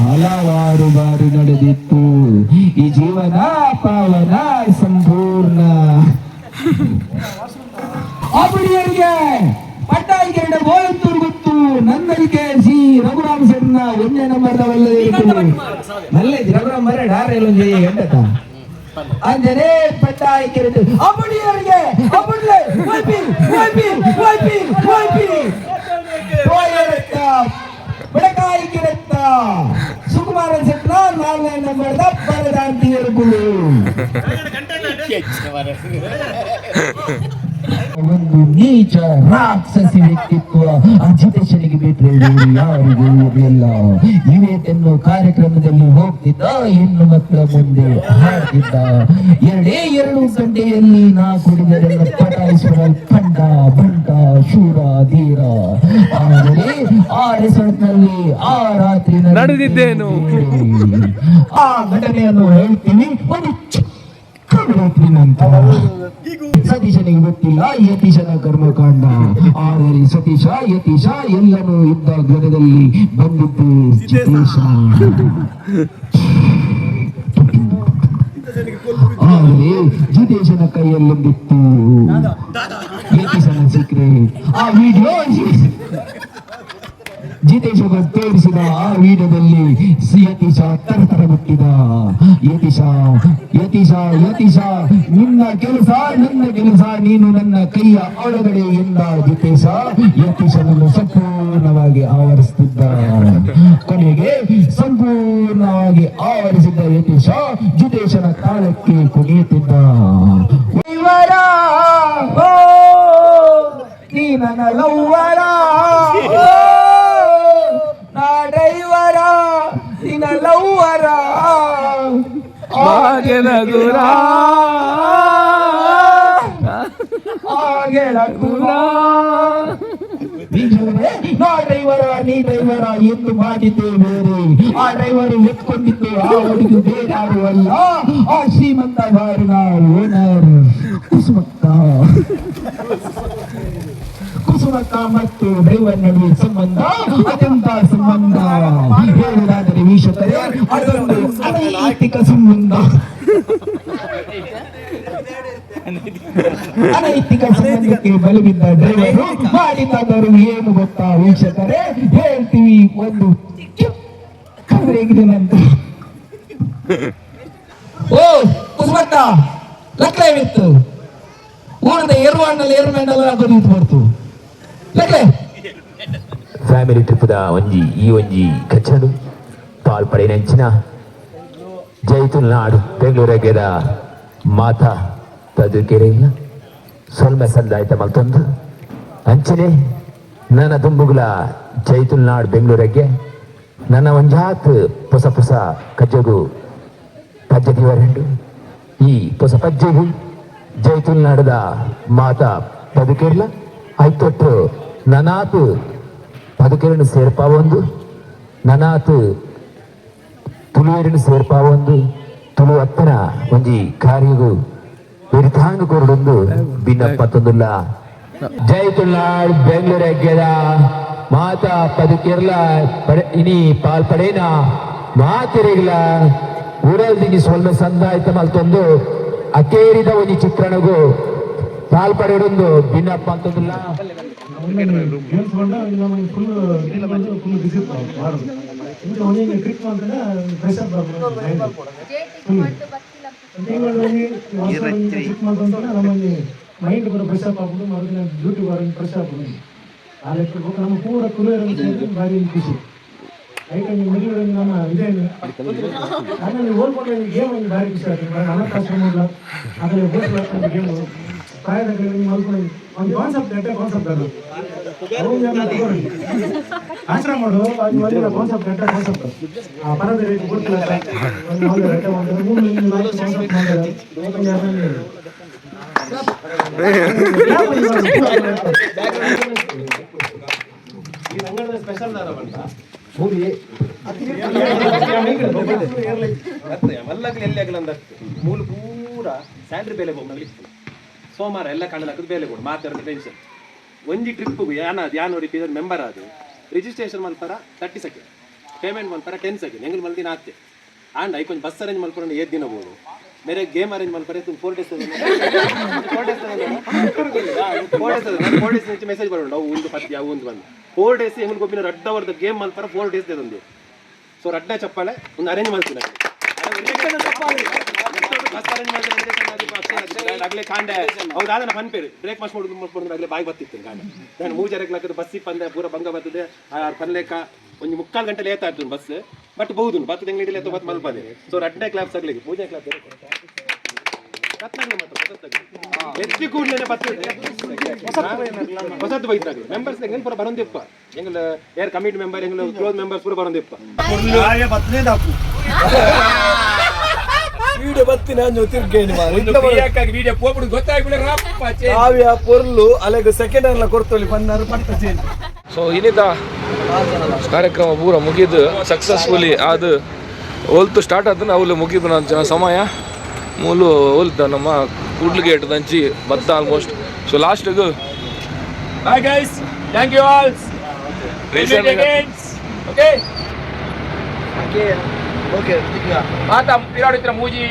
ಹಲವಾರು ಬಾರಿ ನಡೆದಿತ್ತು. ಈ ಜೀವನ ಪಾವನ ಸಂಪೂರ್ಣ. ಅಬುಡಿಯರಿಗೆ ಪಟ್ಟಾಯಿಗೆ ಬೋಲಂತೂರು ಗೊತ್ತು ನಂದನಿಕೆ ಸಿ ರಘುರಾಮ್ ಸೆಟ್ನ ಒಂದೇ ನಂಬರ್ ನಲ್ಲ ರಘುರಾಮ್ ಮರ ಡಾರೆಲ್ಲ ಗಂಟತ ಅಂಜನೆ ಪಟ್ಟಾಯಿಕೆ ಅಬುಡಿಯರಿಗೆ ಅಬುಡ್ಲೆ ವೈಪಿ ವೈಪಿ ವೈಪಿ ವೈಪಿ ಪೋಯರತ್ತ ಬಡಕಾಯಿ ಕಿರತ್ತ ಸುಕುಮಾರ ಸೆಟ್ನ ನಾಲ್ನೇ ನಂಬರ್ದ ಬರದಾಂತಿಯರುಗಳು. ಒಂದು ನೀಚ ರಾಕ್ಷಸಿ ವ್ಯಕ್ತಿತ್ವ ಆ ಜಿತೇಶನಿಗೆ ಬಿಟ್ಟರೆ ಬೇರೆ ಯಾರಿಗೂ ಇರಲಿಲ್ಲ. ಇವೇಟ್ ಎನ್ನುವ ಕಾರ್ಯಕ್ರಮದಲ್ಲಿ ಹೋಗ್ತಿದ್ದ, ಹೆಣ್ಣು ಮಕ್ಕಳ ಮುಂದೆ ಹಾಡ್ತಿದ್ದ. 2 ಗಂಟೆಯಲ್ಲಿ ನಾ ಕುಡಿದರೆಲ್ಲ ಪಟಾಯಿಸುವ ಪಂಡ ಬಂಟ ಶೂರ ಧೀರ. ಆದರೆ ಆ ರೆಸಾರ್ಟ್ ನಲ್ಲಿ ಆ ರಾತ್ರಿ ನಡೆದಿದ್ದೇನು? ಆ ಘಟನೆಯನ್ನು ಹೇಳ್ತೀನಿ. ಒಂದು ಚಿಕ್ಕ ರಾತ್ರಿ ನಂತರ ಸತೀಶನಿಗೆ ಗೊತ್ತಿಲ್ಲ ಯತೀಶನ ಕರ್ಮಕಾಂಡ. ಆದರೆ ಸತೀಶ ಯತೀಶ ಎಲ್ಲನೂ ಇದ್ದ ಜ್ವರದಲ್ಲಿ ಬಂದಿದ್ದು ಜಿತೇಶ. ಆದರೆ ಜಿತೇಶನ ಕೈಯಲ್ಲೊಂದಿತ್ತು ಯತೀಶನ ಸೀಕ್ರೆಟ್. ಆ ವಿಡಿಯೋ ಜಿತೇಶ ತೋರಿಸಿದ. ಆ ವಿಡಿಯೋದಲ್ಲಿ ಯತೀಶ ತರತರ ಬಿಟ್ಟಿದ. ಯತೀಶ ಯತೀಶ ಯತೀಶ ನಿನ್ನ ಕೆಲಸ ನನ್ನ ಕೆಲಸ, ನೀನು ನನ್ನ ಕೈಯ ಒಳಗಡೆ ಎಂದ ಜಿತೇಶ ಯತೀಶನನ್ನು ಸಂಪೂರ್ಣವಾಗಿ ಆವರಿಸುತ್ತಿದ್ದ. ಕೊನೆಗೆ ಸಂಪೂರ್ಣವಾಗಿ ಆವರಿಸಿದ್ದ ಯತೀಶ ಜಿತೇಶನ ತಾಳಕ್ಕೆ ಕುಣಿಯುತ್ತಿದ್ದ. ಇವರ ನೀ ನನ್ನ ಲವ್ವರ, ನಾ ಡ್ರೈವರ, ನಿನ್ನ ಲವ್ವರ. ಬಾಗೆಲ ಗುರ ನಾ ಡ್ರೈವರ ನೀ ಡ್ರೈವರ ಎಂದು ಮಾಡಿದ್ದೆ ಬೇರೆ. ಆ ಡ್ರೈವರು ಎತ್ಕೊಂಡಿದ್ದು ಆ ಹುಡುಗಿ ಬೇರೆ ಯಾರು ಅಲ್ಲ, ಆ ಶ್ರೀಮಂತ ಬಾರಿನ ಓನರ್ ಕುಸುಮಕ್ಕ. ಕುಸುಮಕ್ಕ ಮತ್ತು ಡ್ರೈವರ್ ನಡುವೆ ಸಂಬಂಧ ಅತ್ಯಂತ ಸಂಬಂಧ ಹೇಳುವುದಾದರೆ ವೀಕ್ಷಕರೇ, ಅದೊಂದು ಅನೈತಿಕ ಸಂಬಂಧ. ಅನೈತಿಕ ಸಂಬಂಧಕ್ಕೆ ಬಲಿ ಬಿದ್ದ ಡ್ರೈವರು ಮಾಡಿದ್ದಾದರು ಏನು ಗೊತ್ತಾ ವೀಕ್ಷಕರೇ? ಹೇಳ್ತೀವಿ ಒಂದು ಚಿಕ್ಕ ನಂತರ. ಓ ಕುಸುಮಕ್ಕ, ಲಕ್ಲೆ ಬಿತ್ತು ಊರದ ಎರುವಣ್ಣಲ್ಲಿ ಎರುಮೆಂಡಲ್ಲ ಹಾಕೋದು ಬರ್ತು ಲಕ್ಲೆ. ಫ್ಯಾಮಿಲಿ ಟ್ರಿಪ್ದ ಒಂಜಿ ಈ ಒಂಜಿ ಕಚ್ಚಡು ಪಾಲ್ ಪಡೆಯಿನಂಚಿನ ಜೈತುಲ್ ನಾಡು ಬೆಂಗಳೂರಾಗ್ಯದ ಮಾತಾ ತದುಕೆರೆ ಇಲ್ಲ ಸೊಲ್ಮೆ ಸಂದಾಯ್ತ ಮಲ್ತೊಂದು ಅಂಚನೆ ನನ್ನ ದುಂಬುಗುಲ ಜೈತುಲ್ ನಾಡು ಬೆಂಗಳೂರಿಗೆ ನನ್ನ ಒಂಜಾತ್ ಪೊಸ ಪೊಸ ಕಜ್ಜಗು ಪಜ್ಜೆ ದಿವರೆಂಡು. ಈ ಪೊಸ ಪಜ್ಜೆಗು ಜೈತುಲ್ ನಾಡದ ಮಾತಾ ಪದುಕೆರ್ಲ ಐತೊಟ್ಟು ನನಾತ್ ಪದುಕೆರನ್ನು ಸೇರ್ಪಾವೊಂದು, ನನಾತ್ ತುಳುವೆರನ್ನು ಸೇರ್ಪಾವೊಂದು, ತುಳು ಅತ್ತನ ಒಂಜಿ ಕಾರ್ಯಗು ವಿರಿತಾಂಗ ಕೊರಡೊಂದು ಭಿನ್ನಪ್ಪ ತಂದುಲ್ಲ. ಜೈ ತುಳುನಾಡ್ ಬೆಂಗಳೂರು ಮಾತಾ ಪದುಕೆರ್ಲ ಇನಿ ಪಾಲ್ ಪಡೇನ ಮಾತಿರಿಗ್ಲ ಊರಲ್ದಿನಿ ಸೊಲ್ಮೆ ಸಂದಾಯ್ತ ಮಲ್ತೊಂದು ಅಕೇರಿದ ಒಂಜಿ ಚಿತ್ರಣಗು ಪಾಲ್ ಪಡೆಯೊಂದು ಭಿನ್ನಪ್ಪ ಅಂತಂದಿಲ್ಲ. ಗೇಮ್ಸ್ ಬಂದ ಫುಲ್ ಫುಲ್ ಬಿಸಿ ಇರ್ತಾವೆ. ಇಂಚ ಒಂಜಿ ಟ್ರಿಪ್ ಮಂತನ ಫ್ರೆಶ್ ಅಪ್ ತಿಂಗಳು ಒಂಜಿ ಟ್ರಿಪ್ ಮಂತಂತ ನಮ್ಮಲ್ಲಿ ಮೈಂಡ್ ಪೂರ ಫ್ರೆಶ್ ಅಪ್ ಆಪುಂಡು, ಮರುದಿನ ಡ್ಯೂಟಿ ಬರೋದು ಫ್ರೆಶ್ ಆಪುಂಡು. ಆ ಲೆಕ್ಕ ಬೊಕ್ಕ ನಮ್ಮ ಪೂರ ತುಳುವೆರ್ ಸೇರ್ದ್ ಭಾರಿ ಖುಷಿ. ಐಟ್ ಒಂಜಿ ಮಿಡಿಲ್ ಒಂಜಿ ನಮ್ಮ ಇದೇ ಆಮೇಲೆ ಓಲ್ಕೊಂಡು ಒಂಜಿ ಗೇಮ್ ಒಂಜಿ ಭಾರಿ ಖುಷಿ ಆಗ್ತದೆ. ಅನಾಥಾಶ್ರಮ ಆಮೇಲೆ ಬೋಟ್ ಗೇಮ್ ಪ್ರಾಯದ ಮಲ್ಕೊಂಡು ಒಂದು ಕಾನ್ಸೆಪ್ಟ್, ಎಡ್ಡೆ ಕಾನ್ಸೆಪ್ಟ್ ಅದು. ಆಶ್ರಮ ಮಾಡು ಅದು ಒಂದು ಕಾನ್ಸೆಪ್ಟ್, ಎಡ್ಡೆ ಕಾನ್ಸೆಪ್ಟ್. ಆ ಪರದ ರೇಟ್ ಗೊತ್ತಿಲ್ಲ, ಒಂದು ಒಂದು ಎಡ್ಡೆ ಒಂದು ಮೂರು ನಾಲ್ಕು ಕಾನ್ಸೆಪ್ಟ್ ಮಾಡಿದ್ದಾರೆ. ಮಲ್ಲಗ್ಲಿ ಎಲ್ಲಿ ಆಗಲ್ಲ ಅಂದಷ್ಟು ಮೂಲ ಪೂರ ಸ್ಯಾಲ್ರಿ ಬೇಲೆ ಹೋಗ್ನಾಗ್ಲಿ ಸೋಮವಾರ ಎಲ್ಲ ಕಾಣಲಾಕದ ಬೇಲೆ ಕೊಡು ಮಾತಾಡೋದು ಟೆನ್ಷನ್. ಒಂಜಿ ಟ್ರಿಪ್ ಯಾನ ಯಾನ್ ಒರಿ ಮೆಂಬರ್ ಅದು ರಿಜಿಸ್ಟ್ರೇಷನ್ ಮಲ್ಪರ 30 ಸೆಕೆಂಡ್, ಪೇಮೆಂಟ್ ಮಲ್ಪರ 10 ಸೆಕೆಂಡ್, ಎಂಗಲ್ ಮಲ್ದಿನ ಆತ್ತೆ. ಆಂಡ್ ಐಕೊಂಜ್ ಬಸ್ ಅರೇಂಜ್ ಮಲ್ಪರ ಏತ್ ದಿನ ಬೋದು, ಮೇರೆ ಗೇಮ್ ಅರೇಂಜ್ ಮಲ್ಪರೆ 4 ಡೇಸ್ 4 ಡೇಸ್ 4 ಡೇಸ್ 4 ಡೇಸ್ నుంచి ಮೆಸೇಜ್ ಬರೋಣ ಅವು ಒಂದು ಪತ್ತಿ ಅವು ಒಂದು ಬಂದು 4 ಡೇಸ್ ಎಂಗಲ್ ಗೊಬ್ಬಿನ ರಡ್ಡ ಅವರ್ದ ಗೇಮ್ ಮಲ್ಪರ 4 ಡೇಸ್ ದೊಂದು. ಸೊ ರಡ್ಡ ಚಪ್ಪಾಳೆ ಒಂದು ಅರೇಂಜ್ ಮಲ್ತಿನ ಬಸ್ ಅರೇಂಜ್ ಮಾಡಿದ್ರೆ ಅಗಲೇ ಕಾಂಡೆ ಅವ್ರು ದಾದನ ಪನ್ಪೇರು ಬ್ರೇಕ್ಫಾಸ್ಟ್ ಮಾಡುದು ಮಾಡ್ಕೊಂಡು ಅಗಲೇ ಬಾಯಿ ಬತ್ತಿತ್ತು ಕಾಂಡೆ. ನಾನು ಮೂಜರೆ ಲಕ್ಕದ ಬಸ್ ಪಂದೆ ಪೂರ ಬಂಗ ಬರ್ತದೆ. ಪನ್ಲೇಕ ಒಂದು ಮುಕ್ಕಾಲು ಗಂಟೆ ಲೇಟ್ ಆಯ್ತು ಬಸ್, ಬಟ್ ಬಹುದು ಬತ್ತದ ಎಂಗ್ಲಿ ಲೇಟ್ ಬತ್ ಮಲ್ಪದೆ. ಸೊ ರಡ್ಡೆ ಕ್ಲಾಪ್ಸ್ ಆಗ್ಲಿಕ್ಕೆ ಪೂಜೆ ಕ್ಲಾಪ್ ಎತ್ತಿ ಕೂಡಲೇ ಬರ್ತದೆ ಹೊಸದು ಬೈತಾಗ ಮೆಂಬರ್ಸ್ ಎಂಗಲ್ ಪೂರ ಬರೋಂದಿಪ್ಪ, ಎಂಗಲ್ ಏರ್ committee member angle close members ಪೂರ ಬರೋಂದಿಪ್ಪ. ವಿಡಿಯೋ ಬತ್ತಿನ ತಿರ್ಗೇನಿ. ವಿಡಿಯೋ ಪೋಗ್ಬಿಡು ಗೊತ್ತಾಗ್ಬಿಡ. ಕಾವ್ಯ ಪೊರ್ಲು ಅಲೆಗ್ ಸೆಕೆಂಡ್ ಹ್ಯಾಂಡ್ ಕೊಡ್ತೊಲಿ ಪನ್ನಾರು ಪಟ್ಟ ಚೇಂಜ್. ಸೊ ಇನ್ನಿತ ಕಾರ್ಯಕ್ರಮ ಪೂರ ಮುಗಿದು ಸಕ್ಸಸ್ಫುಲಿ ಅದು ಒಲ್ತು ಸ್ಟಾರ್ಟ್ ಆದ ಅವಳು ಮುಗಿದು ಸಮಯ ಮೂಲು ಒಲ್ತ ನಮ್ಮ ಕೂಡ್ಲು ಗೇಟ್ ದಂಚಿ ಬತ್ತ ಆಲ್ಮೋಸ್ಟ್. ಸೊ ಲಾಸ್ಟ್ಗೂ Bye guys, thank you all. Okay. Okay. ಮಾತಾ ಪಿರಾಡಿತ್ರ ಮೂಜಿ.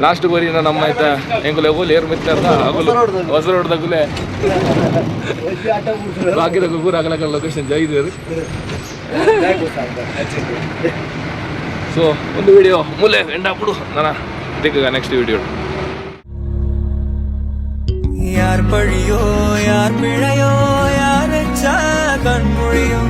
ಲಾಸ್ಟ್ ಬರೀನ ನಮ್ಮ ಆಯ್ತಾ ಎಂಕುಲೆ ಓಲ್ ಏರ್ ಮಿತ್ತ ಅಗುಲು ಹೊಸ ರೋಡ್ ದಗುಲೆ ಬಾಕಿದ ಪೂರ ಅಗಲಕ ಲೊಕೇಶನ್ ಜೈದು. ಸೊ ಒಂದು ವಿಡಿಯೋ ಮೂಲೆ ಎಂಡ್ ಹಾಕ್ಬಿಡು ನನ್ನ ದಿಕ್ಕ ನೆಕ್ಸ್ಟ್ ವಿಡಿಯೋ. யார் பழியோ யார் பிழையோ யார் கண்மொழியோ.